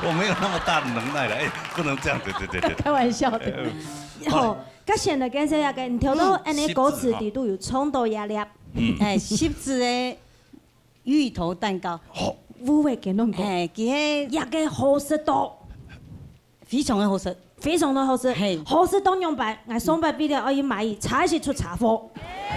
我沒有那麼大的能耐了，哎，不能這樣，對，對，對，對。開玩笑的。哎，哦，較顯得跟這個，你調到嗯。恁呢歌詞底肚有衝到壓力。嗯。哎，十指个 芋頭蛋糕。好。烏味给弄个。嘿，佢係也个好食到。非常个好食。非常个好食。嘿。好食到仰般？𠊎上擺為了愛去買，差一些出車禍。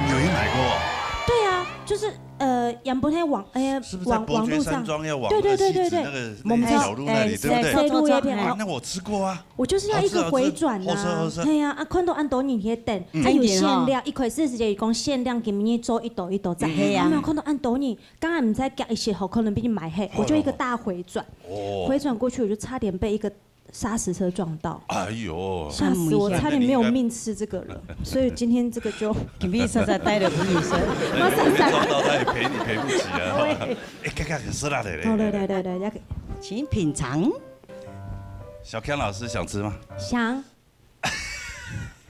你有去買過？對啊，就是，呃，原本係網，呃，是不是在伯爵山莊要往那個西子那個，網，網路上。對，對，對，對，對。那個小路那裡，對不對？哎，西路那片，哎，哦。那我吃過啊。我就是要一個迴轉啊。好吃，好吃，好吃。嘿啊，啊，看到恁多人在等，嗯。啊，有限量，經典哈。一開始直接講限量，今日做一斗一斗這樣。嘿啊。啊，沒有看到恁多人， 剛剛毋使夾一息吼，可能畀你買黑，我就一個大迴轉，哦。迴轉過去我就差點被一個砂石車撞到，哎喲，嚇死我，差點沒有命吃這個了。所以今天這個就，今日實在帶了不醫生。馬上再，撞到他也賠你賠不起啊。對。哎，看看很適合的嘞。好，來，來，來，來，要給，請品嚐。小康老師想吃嗎？想。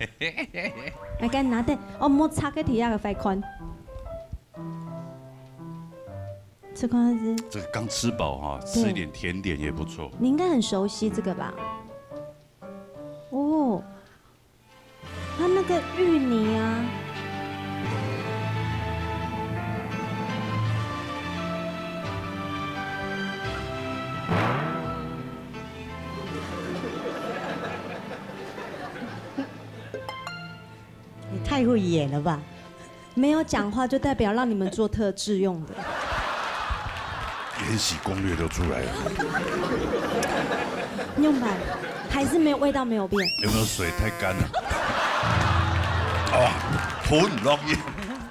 來，給你拿點，哦，莫插个底下个飯款。吃看看是。這個剛吃飽哈，對。吃一點甜點也不錯。你應該很熟悉這個吧？哦，它那個芋泥啊。 也太會演了吧！沒有講話就代表讓你們做特製用的。延禧攻略都出來了。用吧，還是沒有，味道沒有變。有沒有水太乾了？哦，吞落去，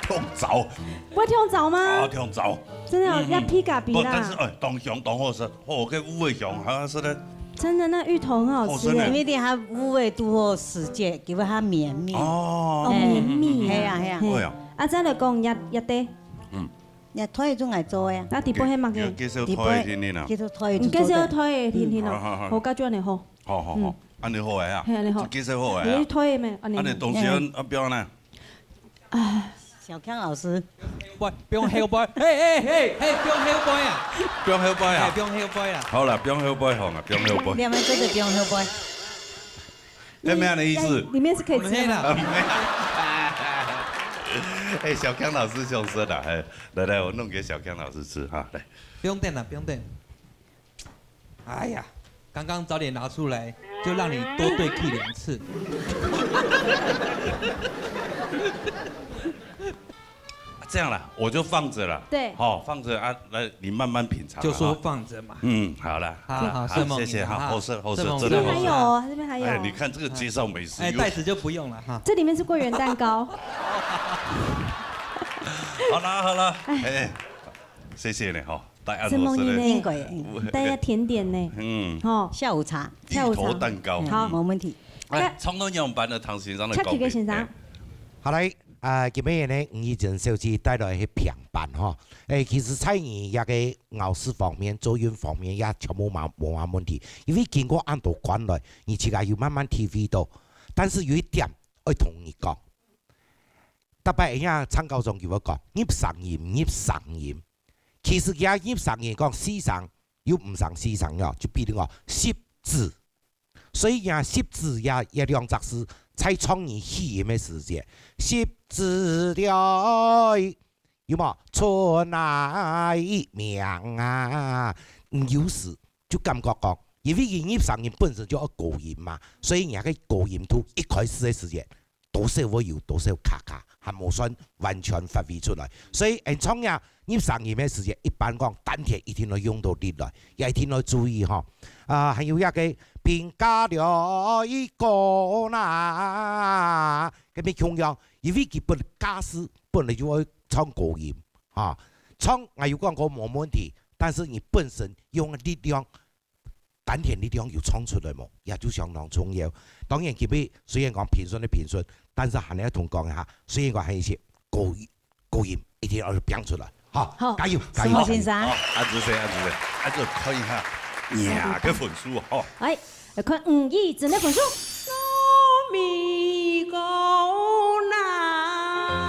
燙著。不會燙著嗎？啊，燙著。真的哦，嗯，嗯。要皮卡皮啦。不，但是，哎，當香，當好食。 哦，該芋个香，哈，是的。真的，那芋頭很好吃耶。好吃呢。因為你還芋个都好時節，佢會較綿密。哦。哦，綿密啊。係啊，係啊。嘿。對啊。啊，再來講，也，也得。嗯。也推出來做个啊。啊，底背係麼个？你，你介紹推聽聽啊。底背，介紹推出做个。你介紹推聽聽啊。嗯，好，好，好。好，該就恁呢好。好，好，好。嗯。恁呢好个啊。係，恁呢好。介紹好个啊。你推咩？恁呢。恁呢東西要，嘿。要標呢？ 唉。小康老師。不，不用後背，嘿，嘿，嘿，嘿，不用後背啊。不用後背啊。哎，不用後背啊。好啦，不用後背好啊，不用後背。你們真的不用後背。那沒有的意思。裡面是可以吃的嗎？啊，沒有。哎，小康老師上身了，哎，來，來，我弄給小康老師吃哈，來。不用等了，不用等。 哎呀，剛剛早點拿出來，就讓你多對氣兩次。這樣啦，我就放著了。對。好，放著啊，來，你慢慢品嚐了哈。就說放著嘛。嗯，好了，好，好，好，好，承蒙你們哈。謝謝哈，好食，好食，好食。真的好食。這邊還有哦，這邊還有哦。哎，你看這個介紹美食又，哎，袋子就不用了哈。這裡面是桂圓蛋糕。好了，好了，哎。哎，謝謝你哈。 帶恁好食个。承蒙你呢。應該，應該。帶一甜點呢。嗯。吼。下午茶。下午茶。芋頭蛋糕。好。嗯，無問題。哎，創作樣板的唐先生來講。Chucky先生。哎。好來，啊，今晡日呢，吳怡珍小姐帶來个平板吼。哎，其實在你這個咬字方面、做音方面也全部無，無麼問題，因為經過恁多關來，你自家有慢慢體會到。但是有一點愛同你講，逐擺人家唱高中就會講，入聲音，入聲音。 其實佢入聲音講四聲，又毋成四聲了，就比如講十指。所以佢十指也，也兩隻字，在創意起音个時節，十指了，有無？春來明啊，嗯，有時就感覺講，因為佢入聲音本身就愛高音嘛，所以人家个高音度一開始个時節，多少會有多少卡卡，還無算完全發揮出來。所以演唱者入聲音个時節，一般講丹田一定愛用到力來，也一定愛注意吼。啊，還有那個平加了一個啦，跟你共樣，因為佢本家是本來就愛唱高音啊，唱𠊎有講過無問題，但是你本身用力量 丹田力量有唱出來無？也就相當重要。當然，今日雖然講評審个評審，但是還愛同講一下，雖然講還有一些高音，高音一定要拼出來，哈，好，加油，加油！沈先生。好，恁仔細，恁仔細，恁仔看一下，呀，个分數哦。哎，來看吳怡珍个分數。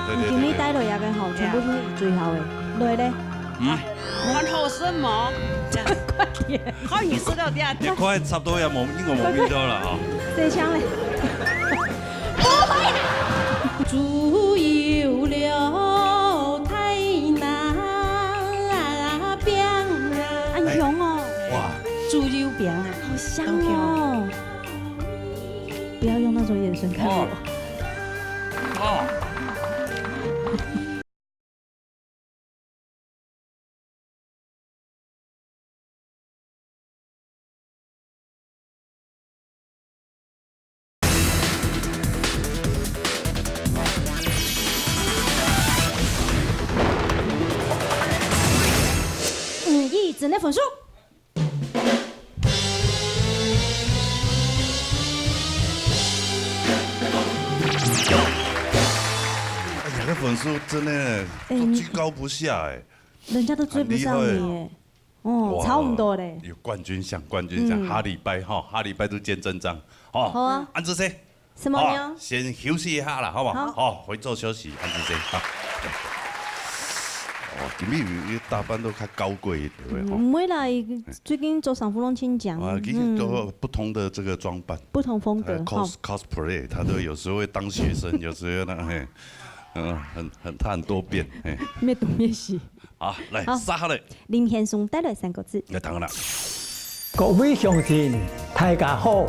對，對，對，今日帶來个吼，全部都是最好个。來咧。嗯。 看好食無？快點。看你食到第二。你快差不多要無，應該無味道了哈。這槍嘞。不會啦。豬油了太難冰啊。哎，香哦。哇。豬油餅啊。好香哦。不要用那種眼神看我。哦。哦。 吳怡珍个分數。 哎呀，這分數真的哎，你居高不下哎。人家都追不上你耶。很厲害。哦，哇，差不多嘞。有冠軍相，冠軍相，嗯。下禮拜哈，下禮拜就見真章。哦，好啊。恁仔細。 什麼呢？哦，先休息一下啦，好不好？好。哦，回座休息，恁仔細啊。哦，今日有，有打扮到較高貴一點，對不對？嗯，哦。毋會啦，最近做衫褲攏清講。啊，今日都有不同的這個裝扮。嗯。不同風格，呃，cos-，哈。Cosplay，他都有時候會當學生，有時候呢，嘿，嗯，很，很，他很多變，嘿。沒東西。 好，來，好。續下來。林先生帶來三個字。來，當然啦。各位鄉親，大家好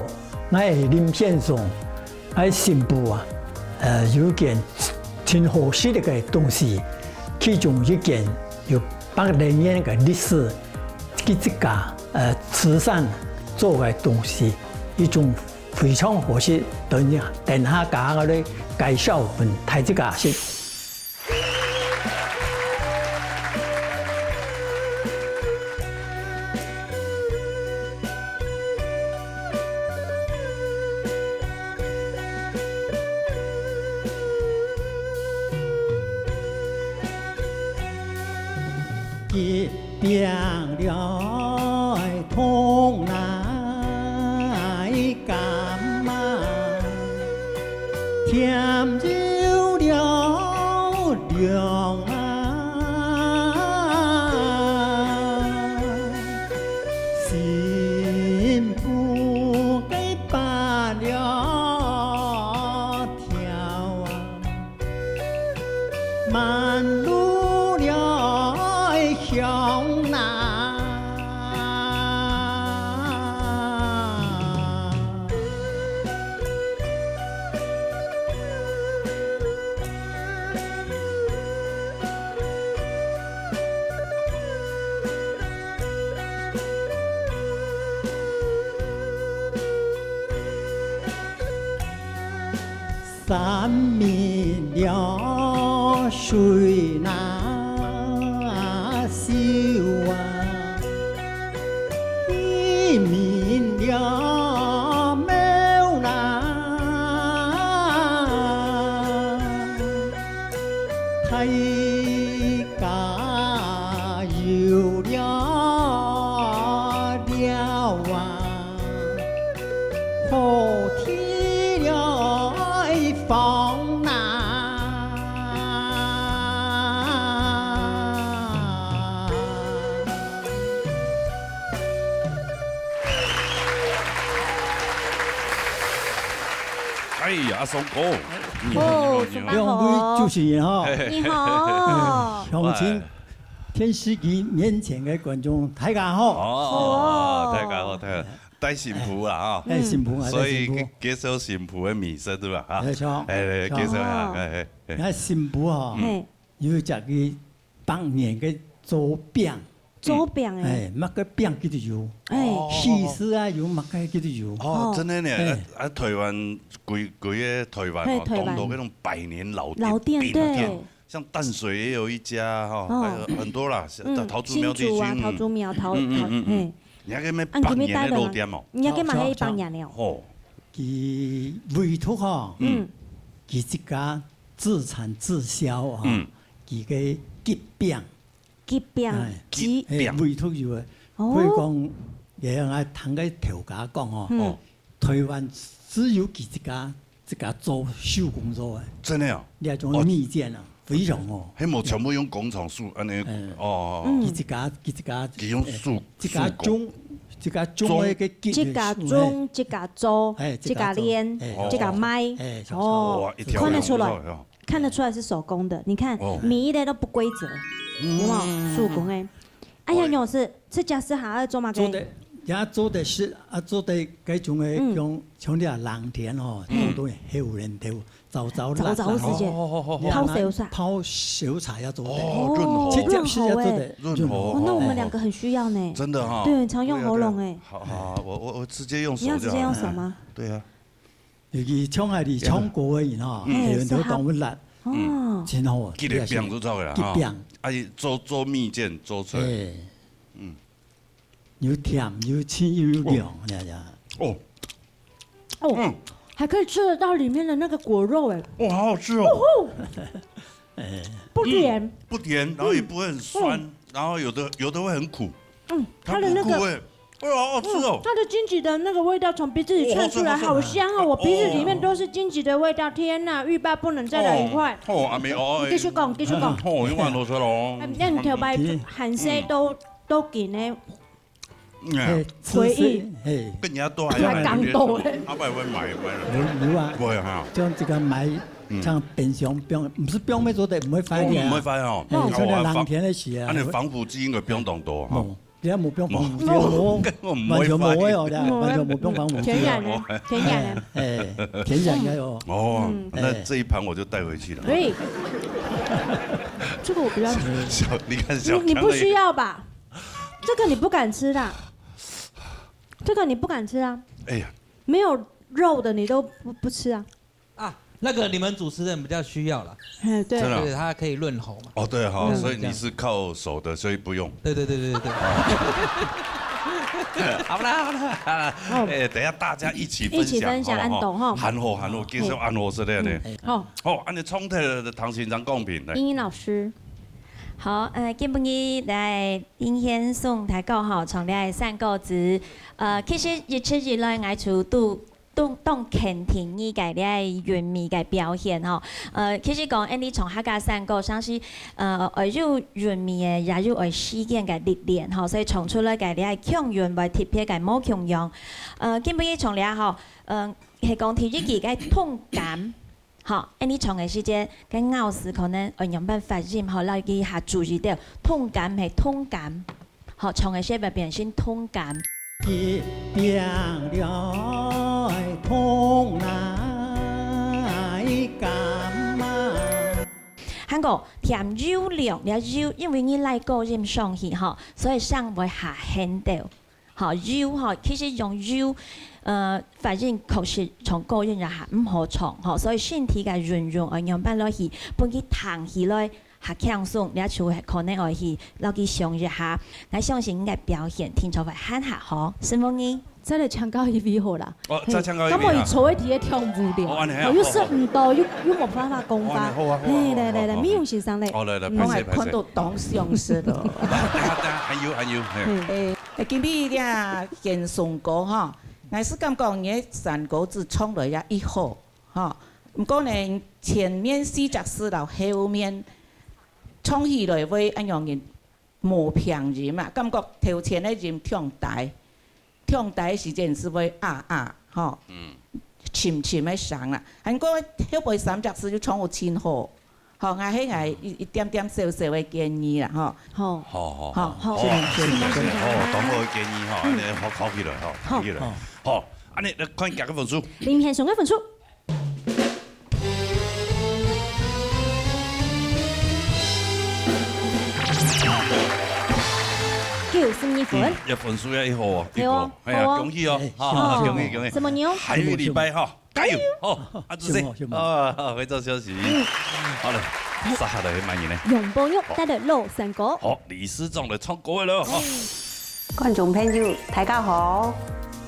，𠊎係林先生。𠊎新埔啊，呃，有一件真好食个東西，其中一件有百零年个歷史，佢自家，呃，慈善做个東西，一種 非常好食，等一下，等下家下來介紹分大自家食。 冰了痛來甘啊，甜又了涼啊，心肚个發了跳啊。 滿路了香啊。 山明了水那秀啊，地明了廟那，大家有了了啊。 好天了放哪。哎呀，阿松哥，你好，哦，你好，你好。兩位主持人哈，嘿，嘿。你好。鄉親，電視機面前个觀眾，大家好。哦，好哦。大家好，大家好。帶新婦啊，哈。哎，新婦啊，所以介紹新婦个美食，對吧？哈。哎，像，哎，介紹一下，哦。哎，哎，哎。你看新婦哦，嗯。嘿。有一隻个百年个做餅，做餅哎。哎，麼个餅佢都有。哎。哦。喜事啊，有麼个佢都有。哦，哦。真的呢，哎。啊，啊，台灣，規，規个台灣哦，嘿，台灣。當多那種百年老店，老店，餅店。對。 像淡水也有一家哈，哦。還有很多啦，像嗯，桃竹苗地區，新竹啊，嗯。桃竹苗，桃，嗯，嗯，桃，嗯，嗯。嘿。你還可以賣啊，你百年个老店哦。你還可以賣百年了。哦。佢唯獨哈，嗯。佢自家自產自銷啊，嗯。佢个桔餅。桔餅，哎，桔，哎，桔餅。唯獨有个。哦。可以講，也愛聽个頭家講哦，嗯。哦。台灣只有佢自家 自家做手工做个。真的哦？這種蜜餞啊，哦。非常哦。還無全部用工廠手，恁呢，嗯。哦。佢自家，佢自家，佢用手，哎，自家種，手工。自家種个桔个樹，自家種，哎。自家做，哎，自家做，自家煉，哎。自家賣。哎，哦。哇，一條一條看得出來，做哦。看得出來是手工的。你看，哦。每一粒都不規則，嗯。有沒有？手工个。 哎呀，哦。仰式，自家試下愛做麼个？做得，也做得食，啊，做得該種个，嗯。像，像你啊，冷天哦，嗯。當多後日頭，燥燥熱熱哦。燥燥時節，哦，哦，哦，哦。泡燒茶。泡燒茶也做得。哦，潤喉。直接食也做得，潤喉欸。潤喉。哦，那我們兩個很需要呢。真的哈。對，常用喉嚨欸。對啊，對啊。好，好，好，我，我，我直接用手就好了。你要直接用手嗎？對啊。 尤其像𠊎俚唱歌个人吼，嗯。有人都當會辣，哦。真好啊，桔个餅做出來啦，哈。桔餅。啊，做，做蜜餞做出來。哎。嗯。又甜又清又涼，哦。呀呀。哦。哦，嗯。還可以吃得到裡面的那個果肉，哎。哇，好好吃哦。哦吼。哎。不甜。嗯，不甜，然後也不會很酸，嗯。然後有的，有的會很苦。嗯，它的那個它苦苦欸。 哎呦，好好吃哦。嗯，它的金桔的那個味道從鼻子裡竄出來，哦，好香哦！我鼻子裡面都是金桔的味道，天哪，欲罷不能，再來一塊。哦，阿妹哦，你繼續講，繼續講。哦，你換我說了哦。哎，那你頭擺還細都，都緊呢。哎，回憶。嘿。更加多還要買那些，還講到欸。阿伯會買，買了。有，有啊。不會哈。像這個買，嗯。像冰箱，冰，毋係冰咩做得，毋會壞个啊。哦，毋會壞哦。哎，像那冷天个時啊。啊，你防腐劑應該不用當多哈。哦。 你也無放防腐劑，無，無，根本毋會壞。完全無个哦，對啊，無。完全無放防腐劑哦。天然的，天然的。哎，天然个哦。哦，嗯。那這一盤我就帶回去了。可以。這個我不要。小，你看小強的，你，你不需要吧？這個你不敢吃的。這個你不敢吃啊。哎呀。沒有肉的你都不，不吃啊。 啊，那個你們主持人比較需要啦。哎，對。真的啊？對，它可以潤喉嘛。哦，對哈，嗯。所以你是靠手的，所以不用。對，對，對，對，對。好啦，好啦，好啦。哦。哎，等一下大家一起分享，一起分享，好不好？恁多哈。還好，還好，介紹恁好食个呢。嗯。好。好，恁樣創特的唐先生講評，來。英英老師。好，呃，今晡日來林先生大哥吼，創這个三果子，呃，其實一直以來，𠊎就都 當，當肯定你个這个韻味个表現吼。呃，其實講，恁樣唱客家山歌，像係，呃，愛有韻味个，也有愛時間个歷練吼，所以唱出來个這个共韻會特別个無共樣。呃，今晡日唱這吼，呃，係講第一句个通感，吼，恁樣唱个時節，个咬字可能愛仰般發音吼，摎佢較注意到，通感係通感。 好，唱个時節會變成通感。桔餅來通來感啊。還過甜又涼，這又，因為你拉高音上去吼，所以聲會較顯著。好，又吼，其實用又，呃，發音確實唱高音也較毋好唱吼，所以身體个運用愛仰般落去，分佢聽起來 較輕鬆，這就可能愛去摎佢想一下。𠊎相信你个表現，定著會還較好，承蒙你。再來請教一位好啦。哦，嘿，再請教一位啊。感覺佢坐在底下忒無聊，哦，恁樣啊，哦，又食毋到，哦。又，又無辦法講話。哦，恁樣，好啊，好啊，嘿，好啊，來，來，來，好啊。美容先生咧。哦，來，來，嗯。拍攝，拍攝。看到當想食咯。等下，等下，還有，還有，嘿。嘿。誒，今日這先生講吼，𠊎係感覺你个山歌子唱來也已好， 吼，毋過呢，前面四隻字摎後面唱起來會恁樣个無平音啊，感覺頭前个音忒低，忒低个時節係會啊啊，吼，嗯。沉沉个聲啦。還過後背三隻字就唱到盡好，吼，𠊎係𠊎一一點點小小个建議啦，吼。好。好，好，好，好，好，好，是的，是的，是的，好，當好个建議，吼，恁樣好，考起來，吼，好。考起來。好。好，恁樣來看佢个分數。林賢雄个分數。九十二分。嗯，這分數也好啊，對哦，一個，哎呀，好哦。恭喜哦，哎，哈，恭喜，恭喜。什麼牛？下個禮拜哈，加油，好，啊，主席，辛苦，辛苦。啊，好，回到消息。嗯。好了，接下來係麼人呢？楊寶玉帶來老山歌。好，理事長來唱歌了，哈。 觀眾朋友，大家好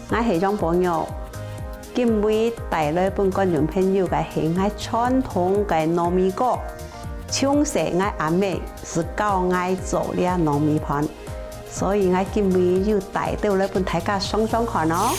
，𠊎係楊寶玉。今晡日帶來分觀眾朋友个係𠊎傳統个糯米糕。從細𠊎阿姆就教𠊎做這糯米飯，所以𠊎今晡日又帶到來分大家嚐嚐看哦。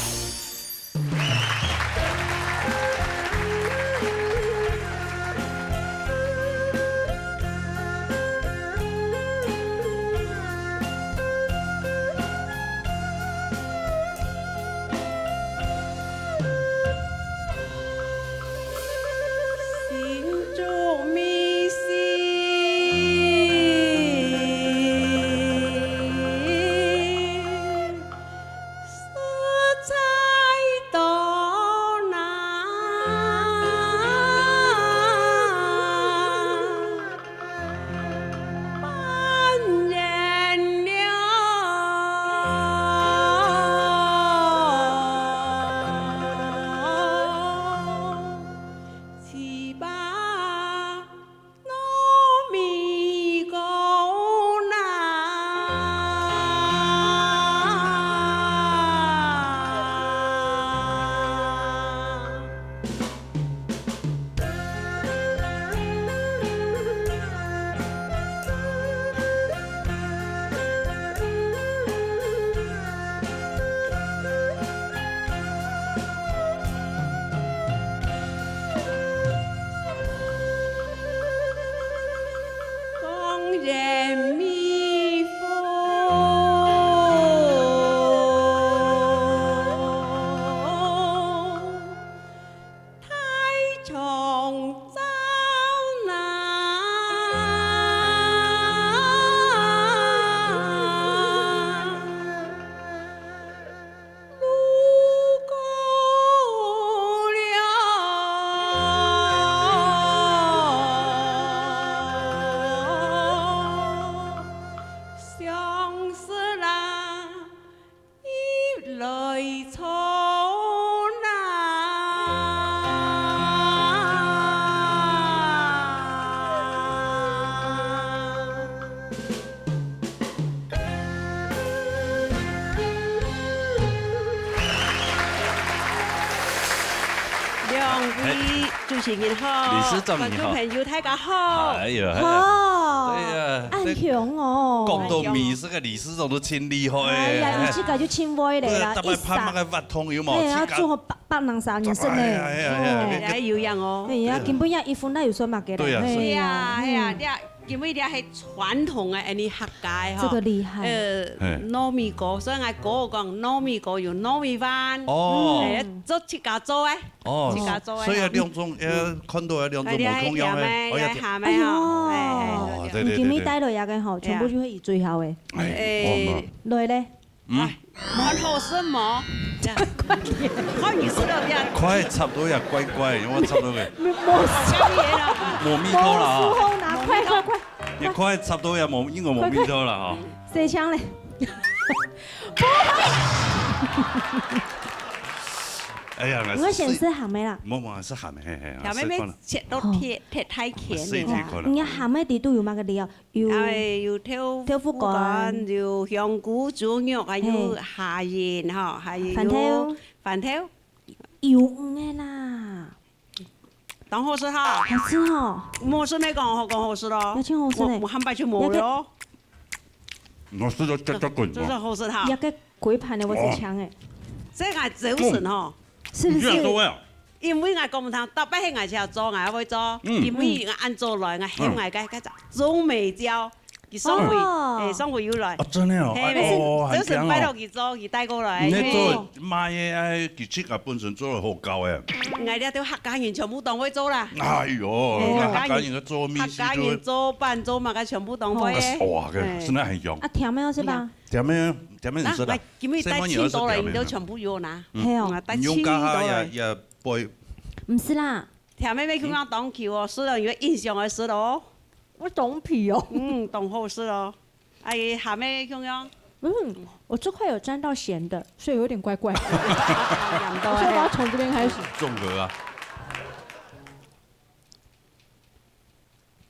兩位主持人好，理事長你好。觀眾朋友大家好。哎呀，哎呀。好。對呀，恁香哦。講到美食个理事長都真厲害。哎呀，有自家就真會咧啦，對，大家拍那個活動有無？哎呀，自家做好百百零三年生呢。哎呀，哎呀，哎呀，哦。哎，有樣哦。哎呀，對。根本也一分那有算麼个啦？對呀，是。哎呀，哎呀，哎呀， 因為這係傳統个，恁呢客家个吼。這個厲害。呃，嘿。糯米糕，所以𠊎哥哥講糯米糕有糯米飯。哦。哎，做自家做个，哦，自家做个。所以啊，兩種，呃，看到啊，兩種無共樣个，哎，這个甜个，哦，這个鹹个吼。哎，哎，哦，對，對，對，對。你今日帶來个吼，全部就係最好个。哎，哎，哦，來咧。 嗯。哎，還好食無？這樣。看你食了這樣。快插到呀，乖乖，有沒有插到个？無，無事。無味道啦，哈。無事好拿，快，快，快。你快插到呀，無，應該無味道啦，哈。快，快。誰搶嘞？哎呀，我先食鹹个啦。無，無，係鹹个，嘿，嘿，鹹个，食看啦。切到忒，忒大件个啦。細細看啦。你鹹个底肚有麼个料？ 有，哎，有豆腐，豆腐乾。乾，有香菇、豬肉，還有，嘿。蝦仁，吼，還有番豆。番豆。有魚个啦。當好食哈。好食哦。無食个講，好講好食咯。要真好食呢。我，我下擺就無了咯。我食到噤噤滾。這，這係好食哈。這個 歸盤个，我係搶个。哦。這個早晨吼。是不是？你這樣做啊？因為𠊎講毋通，逐擺係𠊎就做，𠊎會做，嗯。因為𠊎恁早來，𠊎喊𠊎个，嗯。該隻中美椒，佢上回，哦。欸，上回有來。啊，真的哦，嘿，哎，哦，這是拜託佢做，佢帶過來。你做賣个，哎，佢自家本身做得好搞哎。𠊎這兜客家人全部當會做啦。哎喲，嘿，那客家人，客家人个做米食就會，客家人做粄做麼个全部當會。哦。哇，哎。真的很香。啊，甜的要吃吧？甜的，甜的你吃的。啊，來，今日帶青島來，你都全部有拿。嗯。嘿哦。嗯，帶青島來。你用咖啡也，也不會。毋係啦。甜的要共樣當久哦，食了你會印象會食哦。 我當皮哦。嗯，當好食哦。哎，鹹个共樣。嗯，我這塊有沾到鹹的，所以有點怪怪。鹹到欸。我是不是要從這邊開始？綜合啊。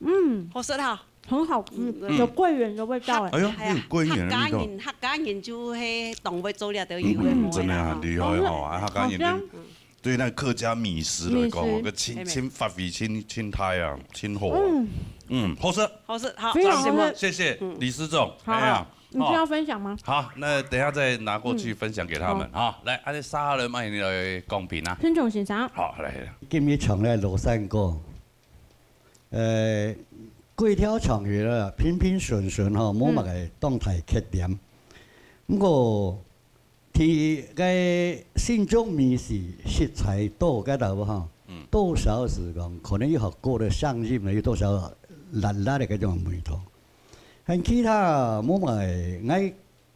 嗯，好食哈。很好吃，嗯，嗯。有桂圓的味道欸。哎喲，哎呀，有桂圓的味道。客家人，客家人就係當會做這兜有的無的啦，嗯，真的很厲害哦，哈。啊，客家人跟，好香。 對那客家米食來講，米食。个真，真發揮，真，真大啊，真好啊。嗯。嗯，好食。好食，好，非常好吃。謝謝，嗯。李思仲。好，哎呀，你需要分享嗎？哦。好，那等一下再拿過去分享給他們，嗯。好。好，來，恁樣續下來，歡迎你來講評啊。聽眾先生。好，來，來。今日唱个羅山歌， 呃，過條場去了，平平順順吼，無麼个當大缺點。嗯。毋過，在該新竹美食食材多該頭吼，嗯。多少係講，可能有學過个聲音呢，有多少辣辣个該種味道。但其他無麼个，𠊎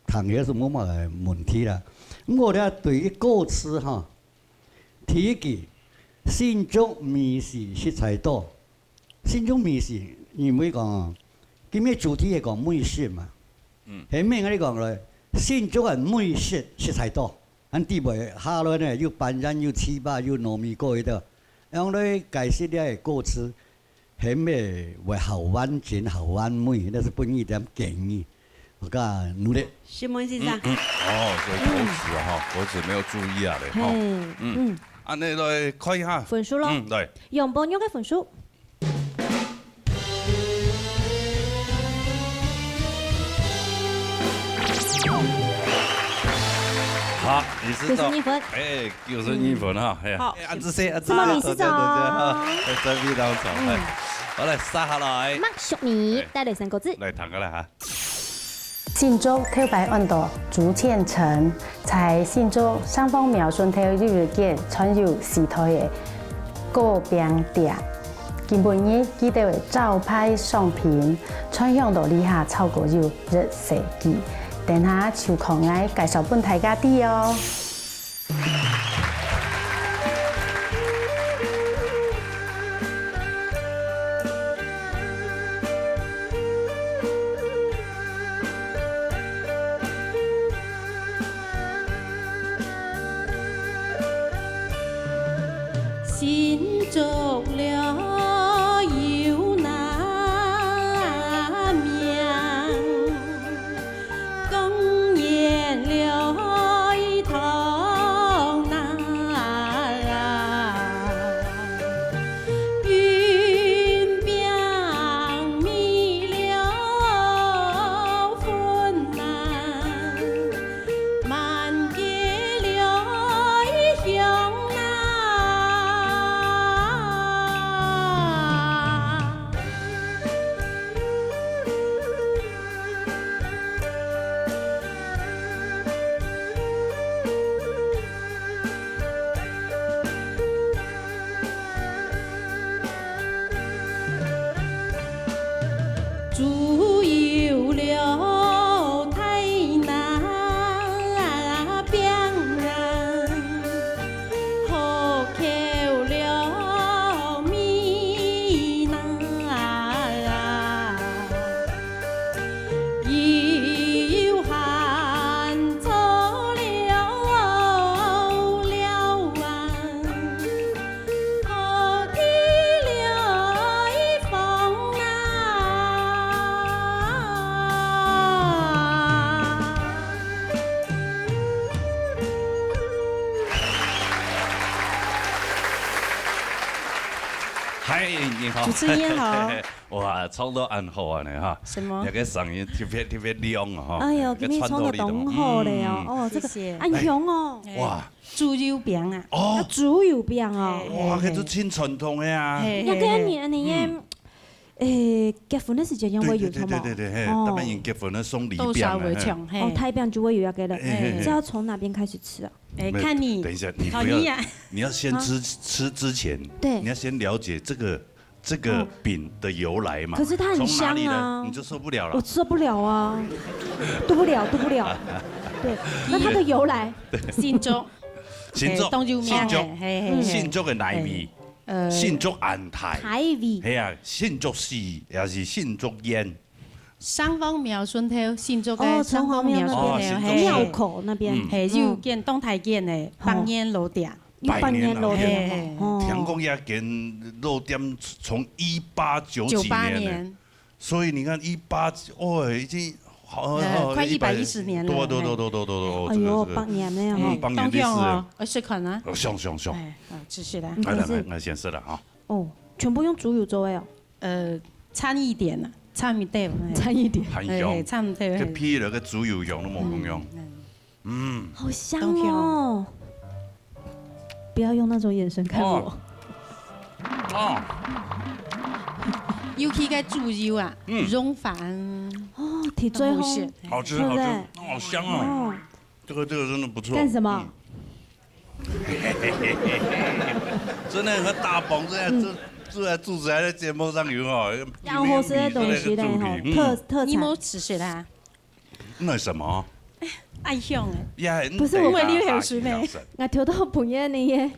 聽起係無麼个問題啦。毋過咧，對於歌詞吼，第一句，新竹美食食材多， 新竹美食，因為講，今日主題係講美食嘛。嗯。係毋係𠊎講咧，新竹个美食實在多，恁底背下來呢，有粄圓，有粢粑，有糯米糕，有个，用來解釋這个歌詞，係毋係會好玩，真好玩味，那是分你一點建議，我較努力。新聞先生。嗯，嗯。哦，所以歌詞啊，哈，歌詞沒有注意啊，嘞，哈。嘿，嗯。嗯。啊，那來看一下。分數咯。嗯，對。楊寶玉个分數。 好，你是九十二分。哎，九十二分哈，哎呀，好。哎，恁仔細，恁仔細，這麼你是多謝，多謝哈，在這位當中，嗯。哎，好，來，續下來。麥淑儀，哎。帶來三個字。來，聽過來哈。新竹頭擺安到竹塹城，在新竹城隍廟脣頭有一間專有四代个糕餅店。 今晡日佢兜个招牌商品，傳承到這下超過有一世紀。等下就靠𠊎介紹分大家知哦。 新竹路有那名，公園來到那。 雲頂米了粉啊，滿街了香啊。 豬油了大那餅啊，好口了米那。 又喊做了了啊，好地了一方啊。 嗨，你好。主持人好。哇，唱到恁好啊，你哈。什麼？那個聲音特別，特別亮啊，哈。哎喲，那個今天唱到當好了哦。穿透力的，嗯。哦，這個，謝謝。恁香哦。哇。豬油餅啊。哦。啊，豬油餅哦。哇，嘿，嘿，嘿。這係真傳統的啊。嘿，嘿，嘿。那個你，你也，嗯。誒，結婚个時節應該會有，對，對，對，著無？對，對，對，嘿，哦。他們已經結婚了，送禮餅了，多少會搶，嘿。嘿。哦，大餅就會有一個了。嘿，嘿，嘿。這要從哪邊開始吃啊？誒，沒有，看你，等一下，你不要，討厭啊。你要先吃，啊？吃之前，對。你要先了解這個，這個哦。餅的由來嘛。可是它很香啊。從哪裡呢？你就受不了了。我受不了啊，受不了，受不了。對，那它的由來？新竹。新竹，誒，當有名的，新竹，嘿，嘿，嘿。新竹个哪位？嘿。 呃，新竹安泰。泰味。係啊，新竹市，也係新竹縣。城隍廟脣頭，新竹个哦，城隍廟脣頭，哦，新竹市。嘿。廟口那邊。嗯。嘿，有間當大間个，哦。百年老店。有百年老店，百年老店。嘿。哦。聽講這間老店從一八九幾年呢。九八年。所以你看，一八，哦，已經好，呃，哦，快一百一十年了，對，對，對，嘿。對，對，對，哎喲，這個，這個，百年了哦。嗯，百年歷史。當香哦，愛試看啊。哦，香，香，香。哎，好，試試啦。嗯，來，來，可是來，來，先試了哈。 哦，全部用豬油做的哦。呃，摻一點啊，摻一點，嘿。摻一點。很香。嘿，嘿，摻一點，嘿。這配了个豬油香都無共樣。嗯，嗯。嗯。好香哦。當香。不要用那種眼神看我。哦。哦。尤其該豬油啊，嗯。融化。哦，提最後。好食。好吃，對不對？好香哦。哦。 這個，這個真的不錯。幹什麼？嗯。真的很大方，這樣，嗯。這，這主持人在節目上有哦，要好食的東西嘞，吼，嗯。特，特產。你無試食啦？那什麼？愛香欸。呀，不是，我，因為你有食咩？啊，我偷偷朋友那個，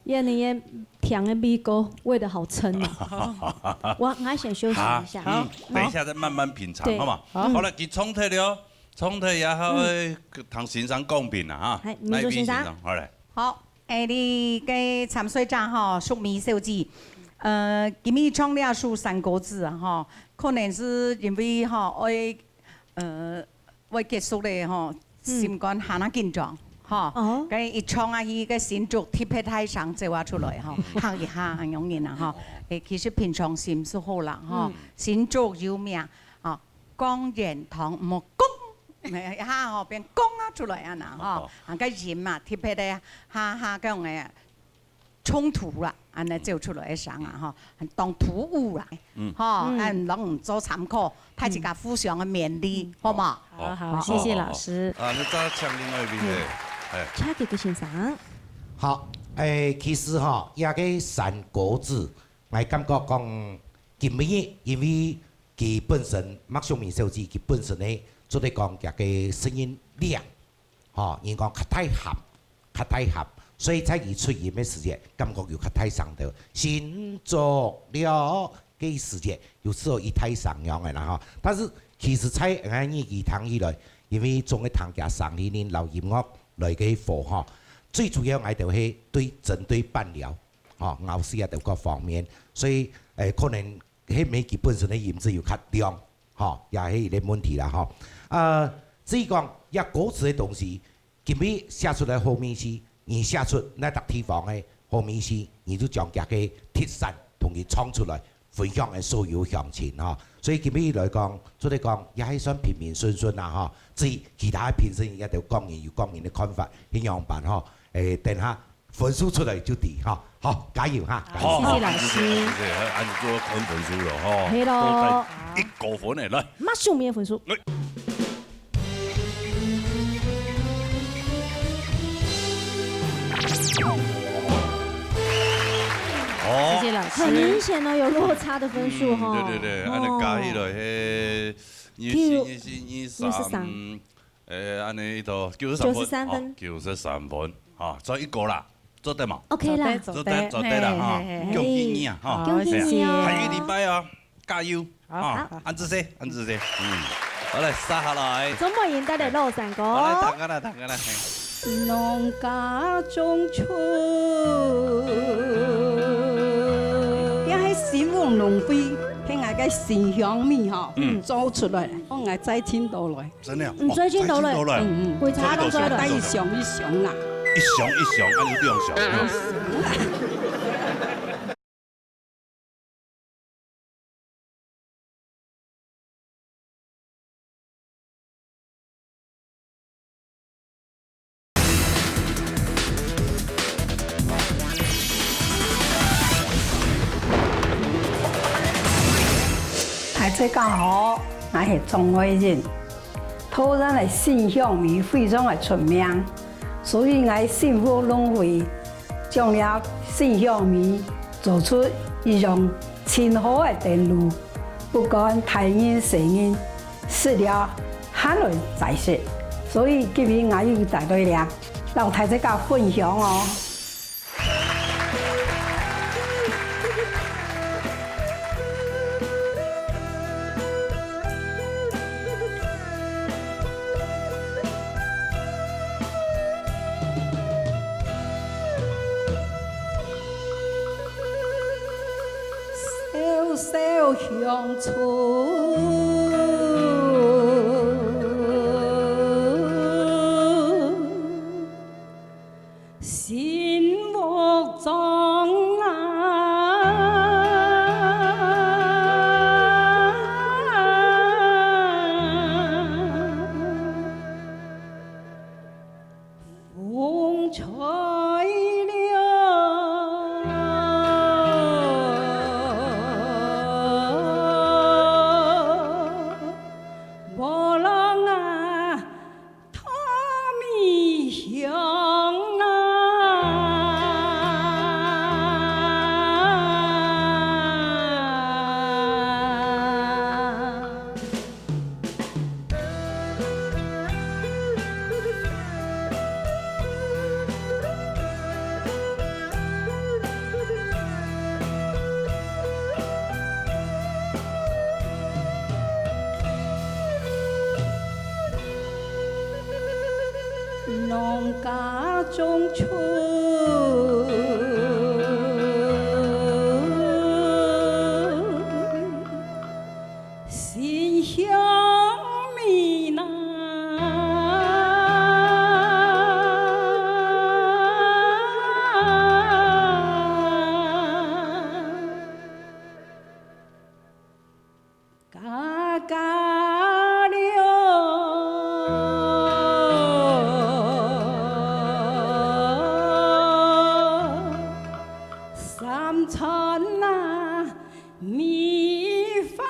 那個甜的米糕，味道好撐哦。我，我先休息一下。好，嗯，好。等一下再慢慢品嚐，對。好嗎？好。好了，佢沖退了哦。 重頭也好，嗯。同先生講評啦，哈。係，來，民族先生。民族先生，好來。好，欸，這個參賽者吼，淑美小姐，呃，今日唱這首山歌子啊，吼，可能係因為吼，愛，呃，愛結束咧吼，嗯。心肝還緊張，吼。哦。該一唱啊，佢个心就特別大聲走啊出來，吼，嗯。行一下，恁樣啊，吼。欸，其實平常心係好啦，吼，嗯。心就有名，吼。 講言堂，莫講，一下吼，變講啊出來啊吶，吼。哦。啊，該音嘛，特別个，哈哈，該種个衝突啦，恁呢走出來个聲啊，吼，當突兀啦，嗯。吼，嗯。恁摎做參考，大自家互相个勉勵，嗯。好無？好，好，好，謝謝老師。好，好，好。啊，該再請另外一位，嗯。欸，欸。請這個先生。好，欸，其實吼，這個山歌子，𠊎感覺講，今晡日因為 佢本身，麥秀敏小姐，佢本身呢，做得講佢个聲音亮，吼，人講較大合，較大合，所以在佢出音个時節，感覺有較大聲調，新作了个時節，有時候佢大聲樣个啦，吼。但是其實在𠊎耳機聽起來，因為總係聽佢聲音，摎音樂來个火，吼，最主要𠊎兜係對，針對伴聊，吼，咬字啊等各方面，所以，誒，可能 係毋係佢本身个音質有較亮，吼，也係一個問題啦，吼。呃，至於講，這歌詞个東西，今晡日寫出來好味緒，你寫出哪搭地方个好味緒，你就將佢个特色同佢唱出來，分享个所有鄉親，吼。所以今晡日來講，做得講，也還算平平順順啦，吼。至於其他个評審，也都各人有各人个看法，恁樣辦，吼。誒，等下 分數出來就知，哈。好，加油哈，加油。好，謝謝老師。好，謝謝，謝謝，恁樣做分分數了，吼。係咯。都在一个分的，來。麥秀敏个分數。來。好。謝謝老師。很明顯哦，有落差的分數哈。嗯，對，對，對，恁樣加起來，哦。嘿，二十，二十，二十三。二十三。 誒，恁樣一到九十三分，九十三分。哦，九十三分，哈，再一個啦，做得無？OK啦。做得，做得，做得啦，哈，嘿，嘿，嘿。恭喜你啊，哈。好，恭喜你哦。嘿啊，下個禮拜哦，加油，好，啊，好。恁仔細，恁仔細，嗯，好來，接下來。總無人帶來老山歌。好來，聽下來，聽下來，嘿。農家種春，這係新豐農會，係𠊎个新鄉里吼，嗯。做出來，𠊎再請到來。 真的啊？嗯，哦，最近到了，最近到了。嗯，嗯。為啥都在了？再一箱一箱啦。一箱一箱，還有兩箱。啊，是啦。大家好，𠊎係張愛玲。桃園个新香米非常个出名，所以𠊎新屋農會將這新香米做出一種盡好个等路，不管大人細人，食了還會再食。所以今日𠊎又帶來了，摎大自家分享哦。 小小鄉村，新屋庄啊。 风吹了波浪啊，大米香啊。 农家种出 新香米呐，嘎嘎流，三餐呐， 米饭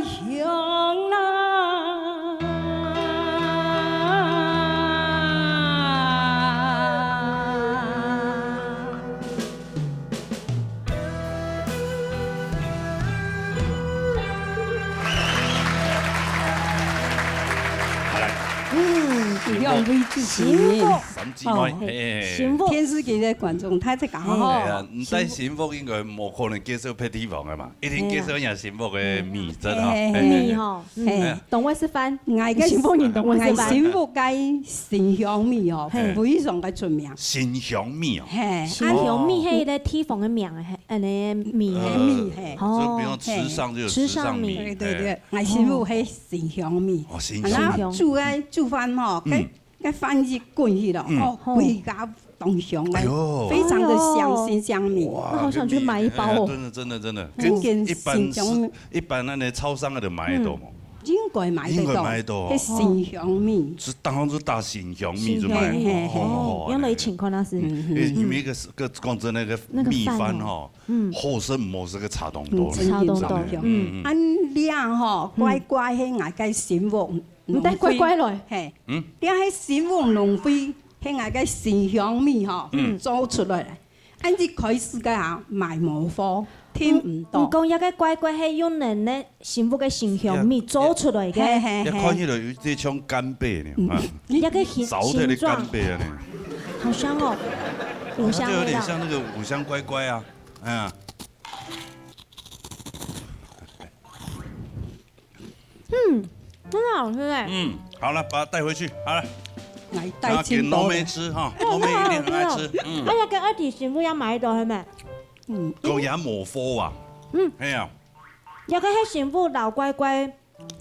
香啊。好来，嗯，两位主持人。三姊妹，哦，嘿，新屋。电视机个观众，大家好。哎呀，你在新屋应该无可能介绍别地方个嘛。 一定介绍一下新屋个米粉吼。嘿，嘿，嘿。米吼，嗯，嘿。等會食飯。𠊎个新屋人等會食飯。𠊎新屋个新香米哦，嘿。非常个出名。新香米哦。嘿，新香米係一个地方个名，係，恁呢米，係。呃，米，係。哦。就比如说池上就有池上米。池上米。对，对，对，嘿。𠊎新屋係新香米。哦，新香米。然後煮个，煮飯吼，嗯。 該飯一滾起來，嗯。哦，歸家當香个，哎喲。非常的香，哎喲。新香米。哇，那好想去買一包哦。哎呀，真的，真的，真的。真个一般新香米。一般恁呢超商个都买得到嘛。嗯。應該買得到。應該買得到。該新香米。是，當然是打新香米就買得到。新香米。哦，哦，哦，哦，用來請看那是。嗯，嗯，嗯。因為，因為一个是，个，講真的，那个米饭吼，那个饭哦，嗯。好食毋好食个差當多。嗯，真个差當多。嗯，嗯。恁樣吼，嗯。乖乖，該𠊎个新屋 毋得乖乖來。嘿，嗯。這係新屋農會，係𠊎个新香米吼，嗯。做出來个。恁一開始个啊，賣無貨，訂毋到。毋，毋過這个乖乖係用恁呢新屋个新香米做出來个。嘿，嘿，嘿。這看起來有點像干貝呢，嗯。啊。這个形，糟蹋的干貝啊呢。形狀。好香哦，五香味道。它就有點像那个五香乖乖啊，哎呀。 嗯，真的好吃哎。嗯，好了，把它带回去，好了。来，带进包了。然后给糯妹吃哈，糯妹一定很爱吃。哎，那个好吃哦。嗯。哎呀，跟二弟媳妇要买一朵，好没？嗯。狗牙抹佛啊。嗯。哎呀。要跟黑媳妇老乖乖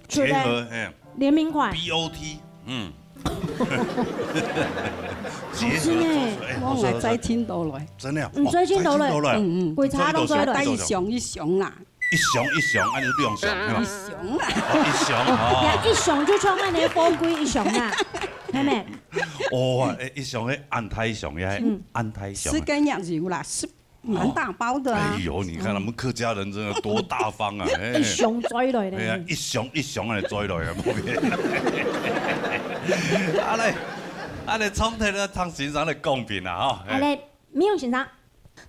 出来结合，哎。联名款。B O T，嗯。结合做出，哎，好吃呢。好吃，好吃。我来再听到了。真的啊？嗯，哦，最近到了。再听到了。嗯，嗯。鬼茶弄出来了。再一箱一箱啦。 一箱一箱，恁就兩箱，係嘛？一箱啊。哦，一箱，哦。呀，一箱就像恁呢，貨櫃一箱啊，係無？哦，哎，一箱，哎，恁大箱，哎，嗯。恁大箱。時間也有啦，十，蛮大包的啊。哎呦，你看他们客家人真的多大方啊！哎，一箱載來呢。哎呀，一箱一箱的載來啊，無騙。啊嘞，啊嘞，總體呢，聽先生的公平啊，吼。哎，啊嘞，明勇先生。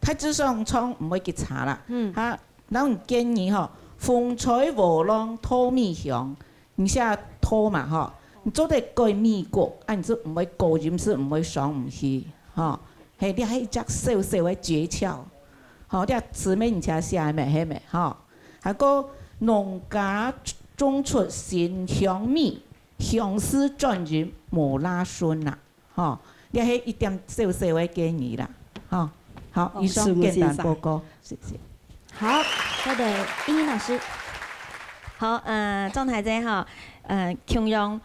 大致上唱毋會幾差啦。嗯。哈，然後建議吼，風吹禾秧稻米香， 你寫拖嘛吼，你做得改美國，啊，你就毋會高音，就毋會上毋去，吼。嘿，這係一隻小小个訣竅，吼，這詞面你寫寫个咩，係咩，吼。還過農家種出新香味，鄉試轉音無罅順啦。 吼，這係一點小小个建議啦。吼，好，好，以上簡單報告，謝謝。好，再來，英英老師。好，呃，鍾太姐吼，呃，共樣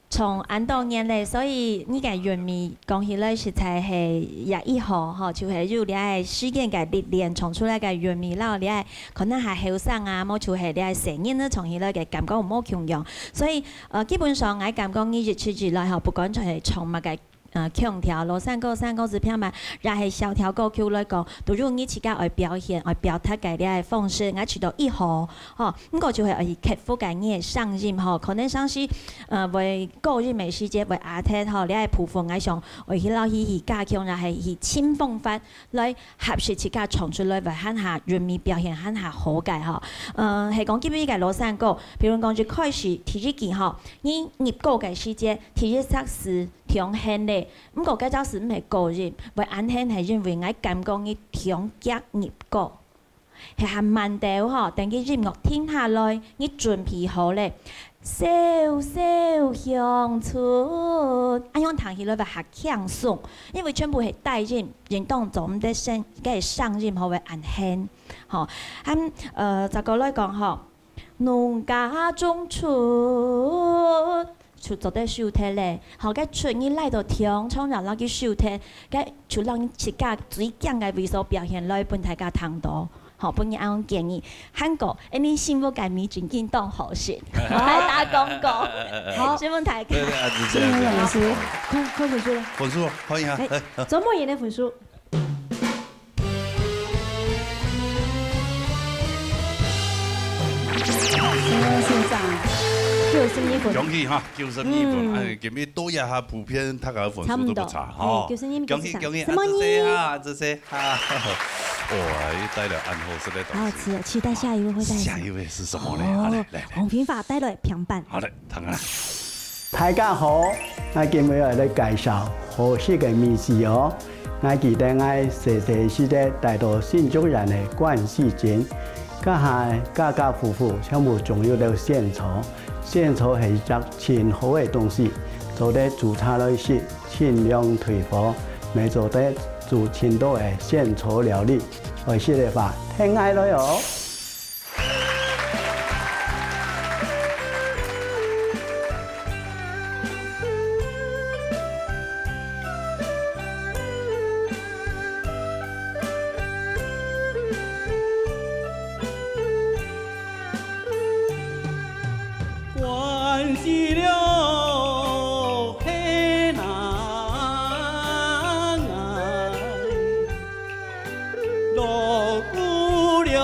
從恁多年咧，所以你个韻味講起來實在係也一好吼，就係有這个時間个歷練，唱出來个韻味，然後這个可能還後生啊，無就係這个細人仔唱起來个感覺無共樣。所以，呃，基本上，𠊎感覺你一直以來吼，不管係唱麼个 呃，腔調，老山歌、山歌子、偏門，也係小調歌曲來講，都有你自家愛表現、愛表達个這个方式，𠊎試著一好，吼，毋過就係愛去克服个你个聲音，吼，可能常時，呃，會高音个時節會壓忒，吼，這个部分，𠊎想愛去摎佢去加強，也係去盡方法來合適自家唱出來，會還較韻味表現還較好个，吼。呃，係講今日个老山歌，比如講一開始第一句，吼，你入歌个時節，第一隻字 當現咧，毋過該隻字毋係高音，會恁現係因為𠊎感覺你當遽入歌，係還慢兜吼，等佢音樂停下來，你準備好咧，小小鄉村，恁樣聽起來會較輕鬆，因為全部係低音，應當做毋得聲，該聲音吼會恁現，吼，還，呃，再過來講吼，農家種出 就做得收忒咧。好，該出你來到聽，唱了摎佢收忒，該就摎你自家最強个位所表現來分大家聽到。好，分你恁樣建議。還過，恁樣幸福感你真正當好食，來打廣告。好，先問大家。對，對，啊，是這樣子。老師，看，看分數了。分數，歡迎啊，哎，來，啊。周末演的分數。 先生，九十二分。恭喜哈，九十二分。嗯。哎，今日都也還普遍，大家分數都不差哈。差不多。哎，九十二分，恭喜，恭喜，恭喜，什麼呢？啊，這些哈，啊，這些哈。哇，又帶了暗號，實在當好吃哦，期待下一位會帶什麼？下一位是什麼呢？哦，好，來，來，來。黃平發帶來平板。好的，當然。 大家好，𠊎今晡日愛來介紹好食个美食哦。𠊎記得𠊎細細時節戴到新竹縣个關西鎮，該下家家戶戶全部種有兜仙草。仙草係一隻盡好个東西，做得煮茶來食，清涼退火，乜做得煮盡多个仙草料理。愛食个話，跈𠊎來哦。 關西了係哪啊，落雨了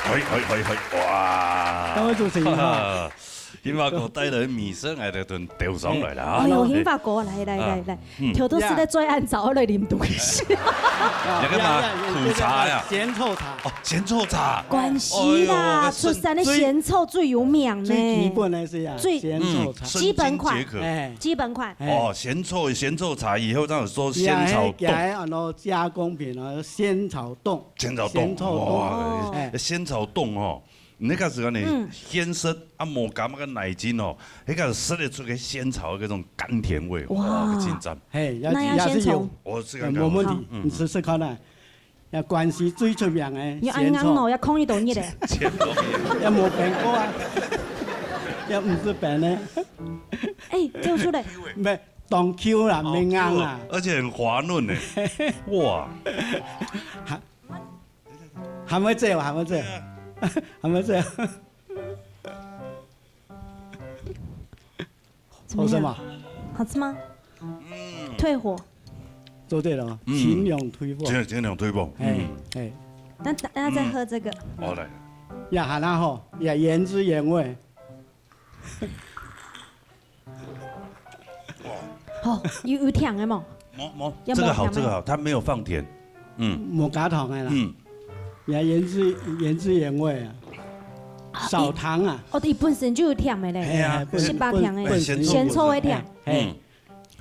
嘿，嘿，嘿，嘿，哇！各位主持人哈。金发哥帶來美食，哎，就等兜上來了啊。哎呦，金发哥，來，來，來，來，嗯。頭拄仔咧做恁早，我來啉東西。你幹嘛？苦茶呀？鹹臭茶。哦，鹹臭茶。關西啦，哎呦，出產个鹹臭最有名呢。最基本个係啊，最，鹹臭茶。嗯，基本款。哎。基本款。哎。哦，鹹臭，鹹臭茶以後這樣說，鮮草凍。哎，哎，哎，加工品啊，鮮草凍。 仙草冻，仙草冻。哇，哦。哎。仙草冻哦，你那個時候呢，嗯。鮮食啊，無加麼个奶精哦，那個食得出个仙草的那種甘甜味，哇。哇，真讚。嘿，也是，那要先從，也是有，我試看看。有，沒問題，嗯，嗯。你試試看啊。那關西最出名的仙草。你恁樣哦，要空一斗熱的。仙草。也無變過啊，也毋係變的。哎，掉出來。沒，當Q啦，哦，沒硬啊。Q，而且很滑嫩呢。哇。還， 還會做，還會做，對啊。還會做。怎麼樣？好吃嗎？好吃嗎？嗯。退火。做對了哦，嗯。盡量退火。盡，盡量退火。哎，嗯。哎。那，那再喝這個。嗯。好，來。也還好吼，也原汁原味。 哦，有，有甜个無？無，無，有無甜个？這個好，這個好，它沒有放甜。嗯。無加糖个啦。嗯。也原汁，原汁原味啊。啊，少糖啊。哦，佢本身就有甜个咧。哎呀，哎，本，係吧，甜个，本，本身就有，鹹臭个甜。哎，哎。嗯。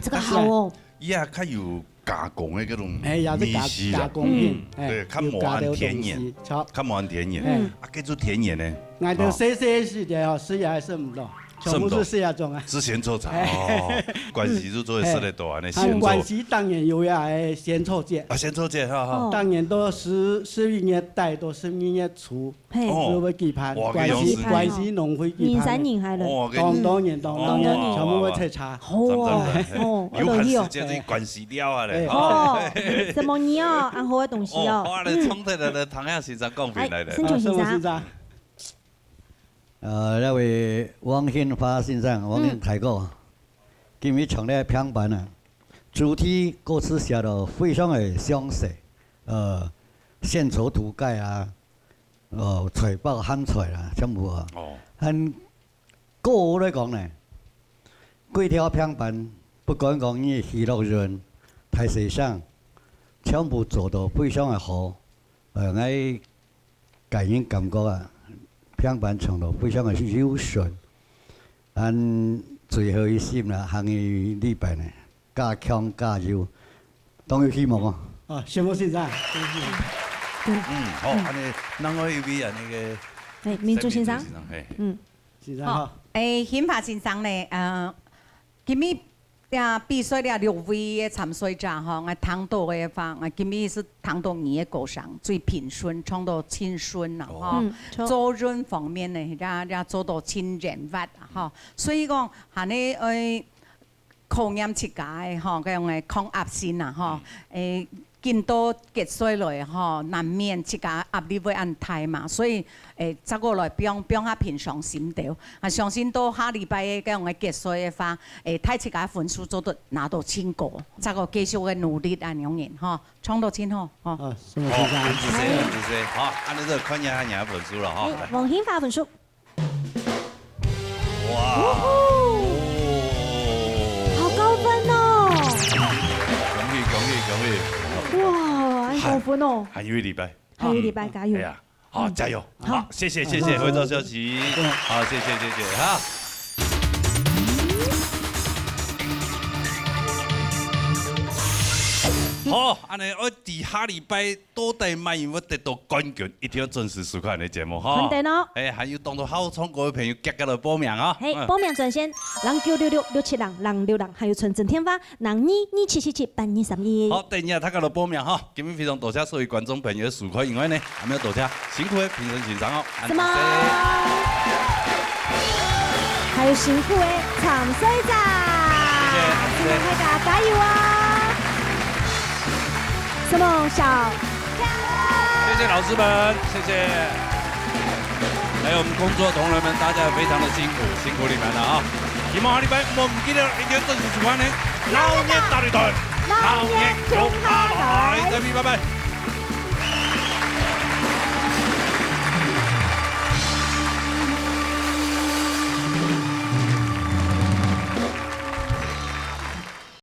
這個好哦。啊，是啊。伊也較有 加工个這種哎，也是加，味緒啊。加工品，嗯。哎，對，較無恁天然，有加了東西，著。較無恁天然。嗯。啊，叫做天然呢。𠊎兜細細个時節哦，食也係食毋到，全部係食這種啊。哦，食仙草茶，哎。哦，關西就做得食得到恁呢，哎，仙草。關西當年有呀，哎，仙草節。啊，仙草節，哈，哈。哦。當年都十，十一月底到十二月初， 嘿。哦。就會舉辦，哇，關西，該樣子。關西農會舉辦个。二三年下來。哦，該當多年，當多年，哦，全部會採茶。好啊，讚，讚，讚。哦，有閒時間去關西尞下咧，哎。哦，哦。什麼呢哦，恁好个東西哦。哦，好啊，來，嗯。重頭來，來，聽下先生講評來咧。哎，請講先生。啊，先生。呃，那位王興發先生，王興大哥，嗯。今日唱个評判啊，主題歌詞寫到非常个詳細，呃，獻醜圖解啊， 哦，菜包鹹菜啦，全部啊。哦。恁過來講呢，幾條評判，不管講你个喜樂潤、大細聲，全部做到非常个好。呃，𠊎個人感覺啊，評判唱到非常个優秀。恁最後一心啦，下個禮拜呢， 加強加油，當有希望哦。啊，承蒙先生。嗯，好，嗯。恁呢，另外一位啊，那個哎，明珠先生。三明珠先生，嘿。嗯。先生好。好，哎，興發先生呢，呃，今日呀，比賽了六位个參賽者吼，𠊎聽到个話，𠊎今日係聽到你个歌聲最平順，唱到盡順啦，哦。吼。嗯，著。做人方面呢，也，也做到盡圓滑啦，吼。所以講，還呢，哎， 考驗自家个吼，該種个抗壓性啊吼，嗯。誒，緊到決賽來吼，難免自家壓力會恁大嘛，所以，誒，再過來放，放下平常心兜，啊，相信到下禮拜个該種个決賽个話，誒，大自家分數做得拿到盡高，再過繼續个努力啊，恁樣吼，唱到盡好吼。啊，承蒙先生。好，恁仔細，恁仔細，好，恁樣就看一下你个分數了吼。誒，王興發分數。 哇！哦吼！哦。好高分哦！恭喜，恭喜，恭喜！哇，恁高分哦！還，還有一禮拜。還有一禮拜，加油！哎呀，好，加油！好。好，謝謝，謝謝，好，輝照消息。嗯。好，謝謝，謝謝，哈。好，恁樣，𠊎等下禮拜 到底麼人會得到冠軍，一定要準時收看𠊎等个節目吼。肯定哦。誒，還有當多好唱歌个朋友，遽遽來報名啊。嘿，嗯。報名專線，零九六六六七零零六零，還有傳真電話，零二二七七七八二三一。好，等一下大家來報名哈。今日非常多謝所有觀眾朋友个收看，另外呢，還有多謝辛苦个評審先生哦。什麼？還有辛苦个參賽者，謝謝，謝謝。希望大家加油啊！ 什麼小謝謝老師們，謝謝。還有我們工作同仁們，大家也非常的辛苦，辛苦你們了啊！希望下禮拜毋好毋記得，一定要準時收看呢。鬧熱大擂台，鬧熱共下來。鬧熱共下來。再見，拜拜。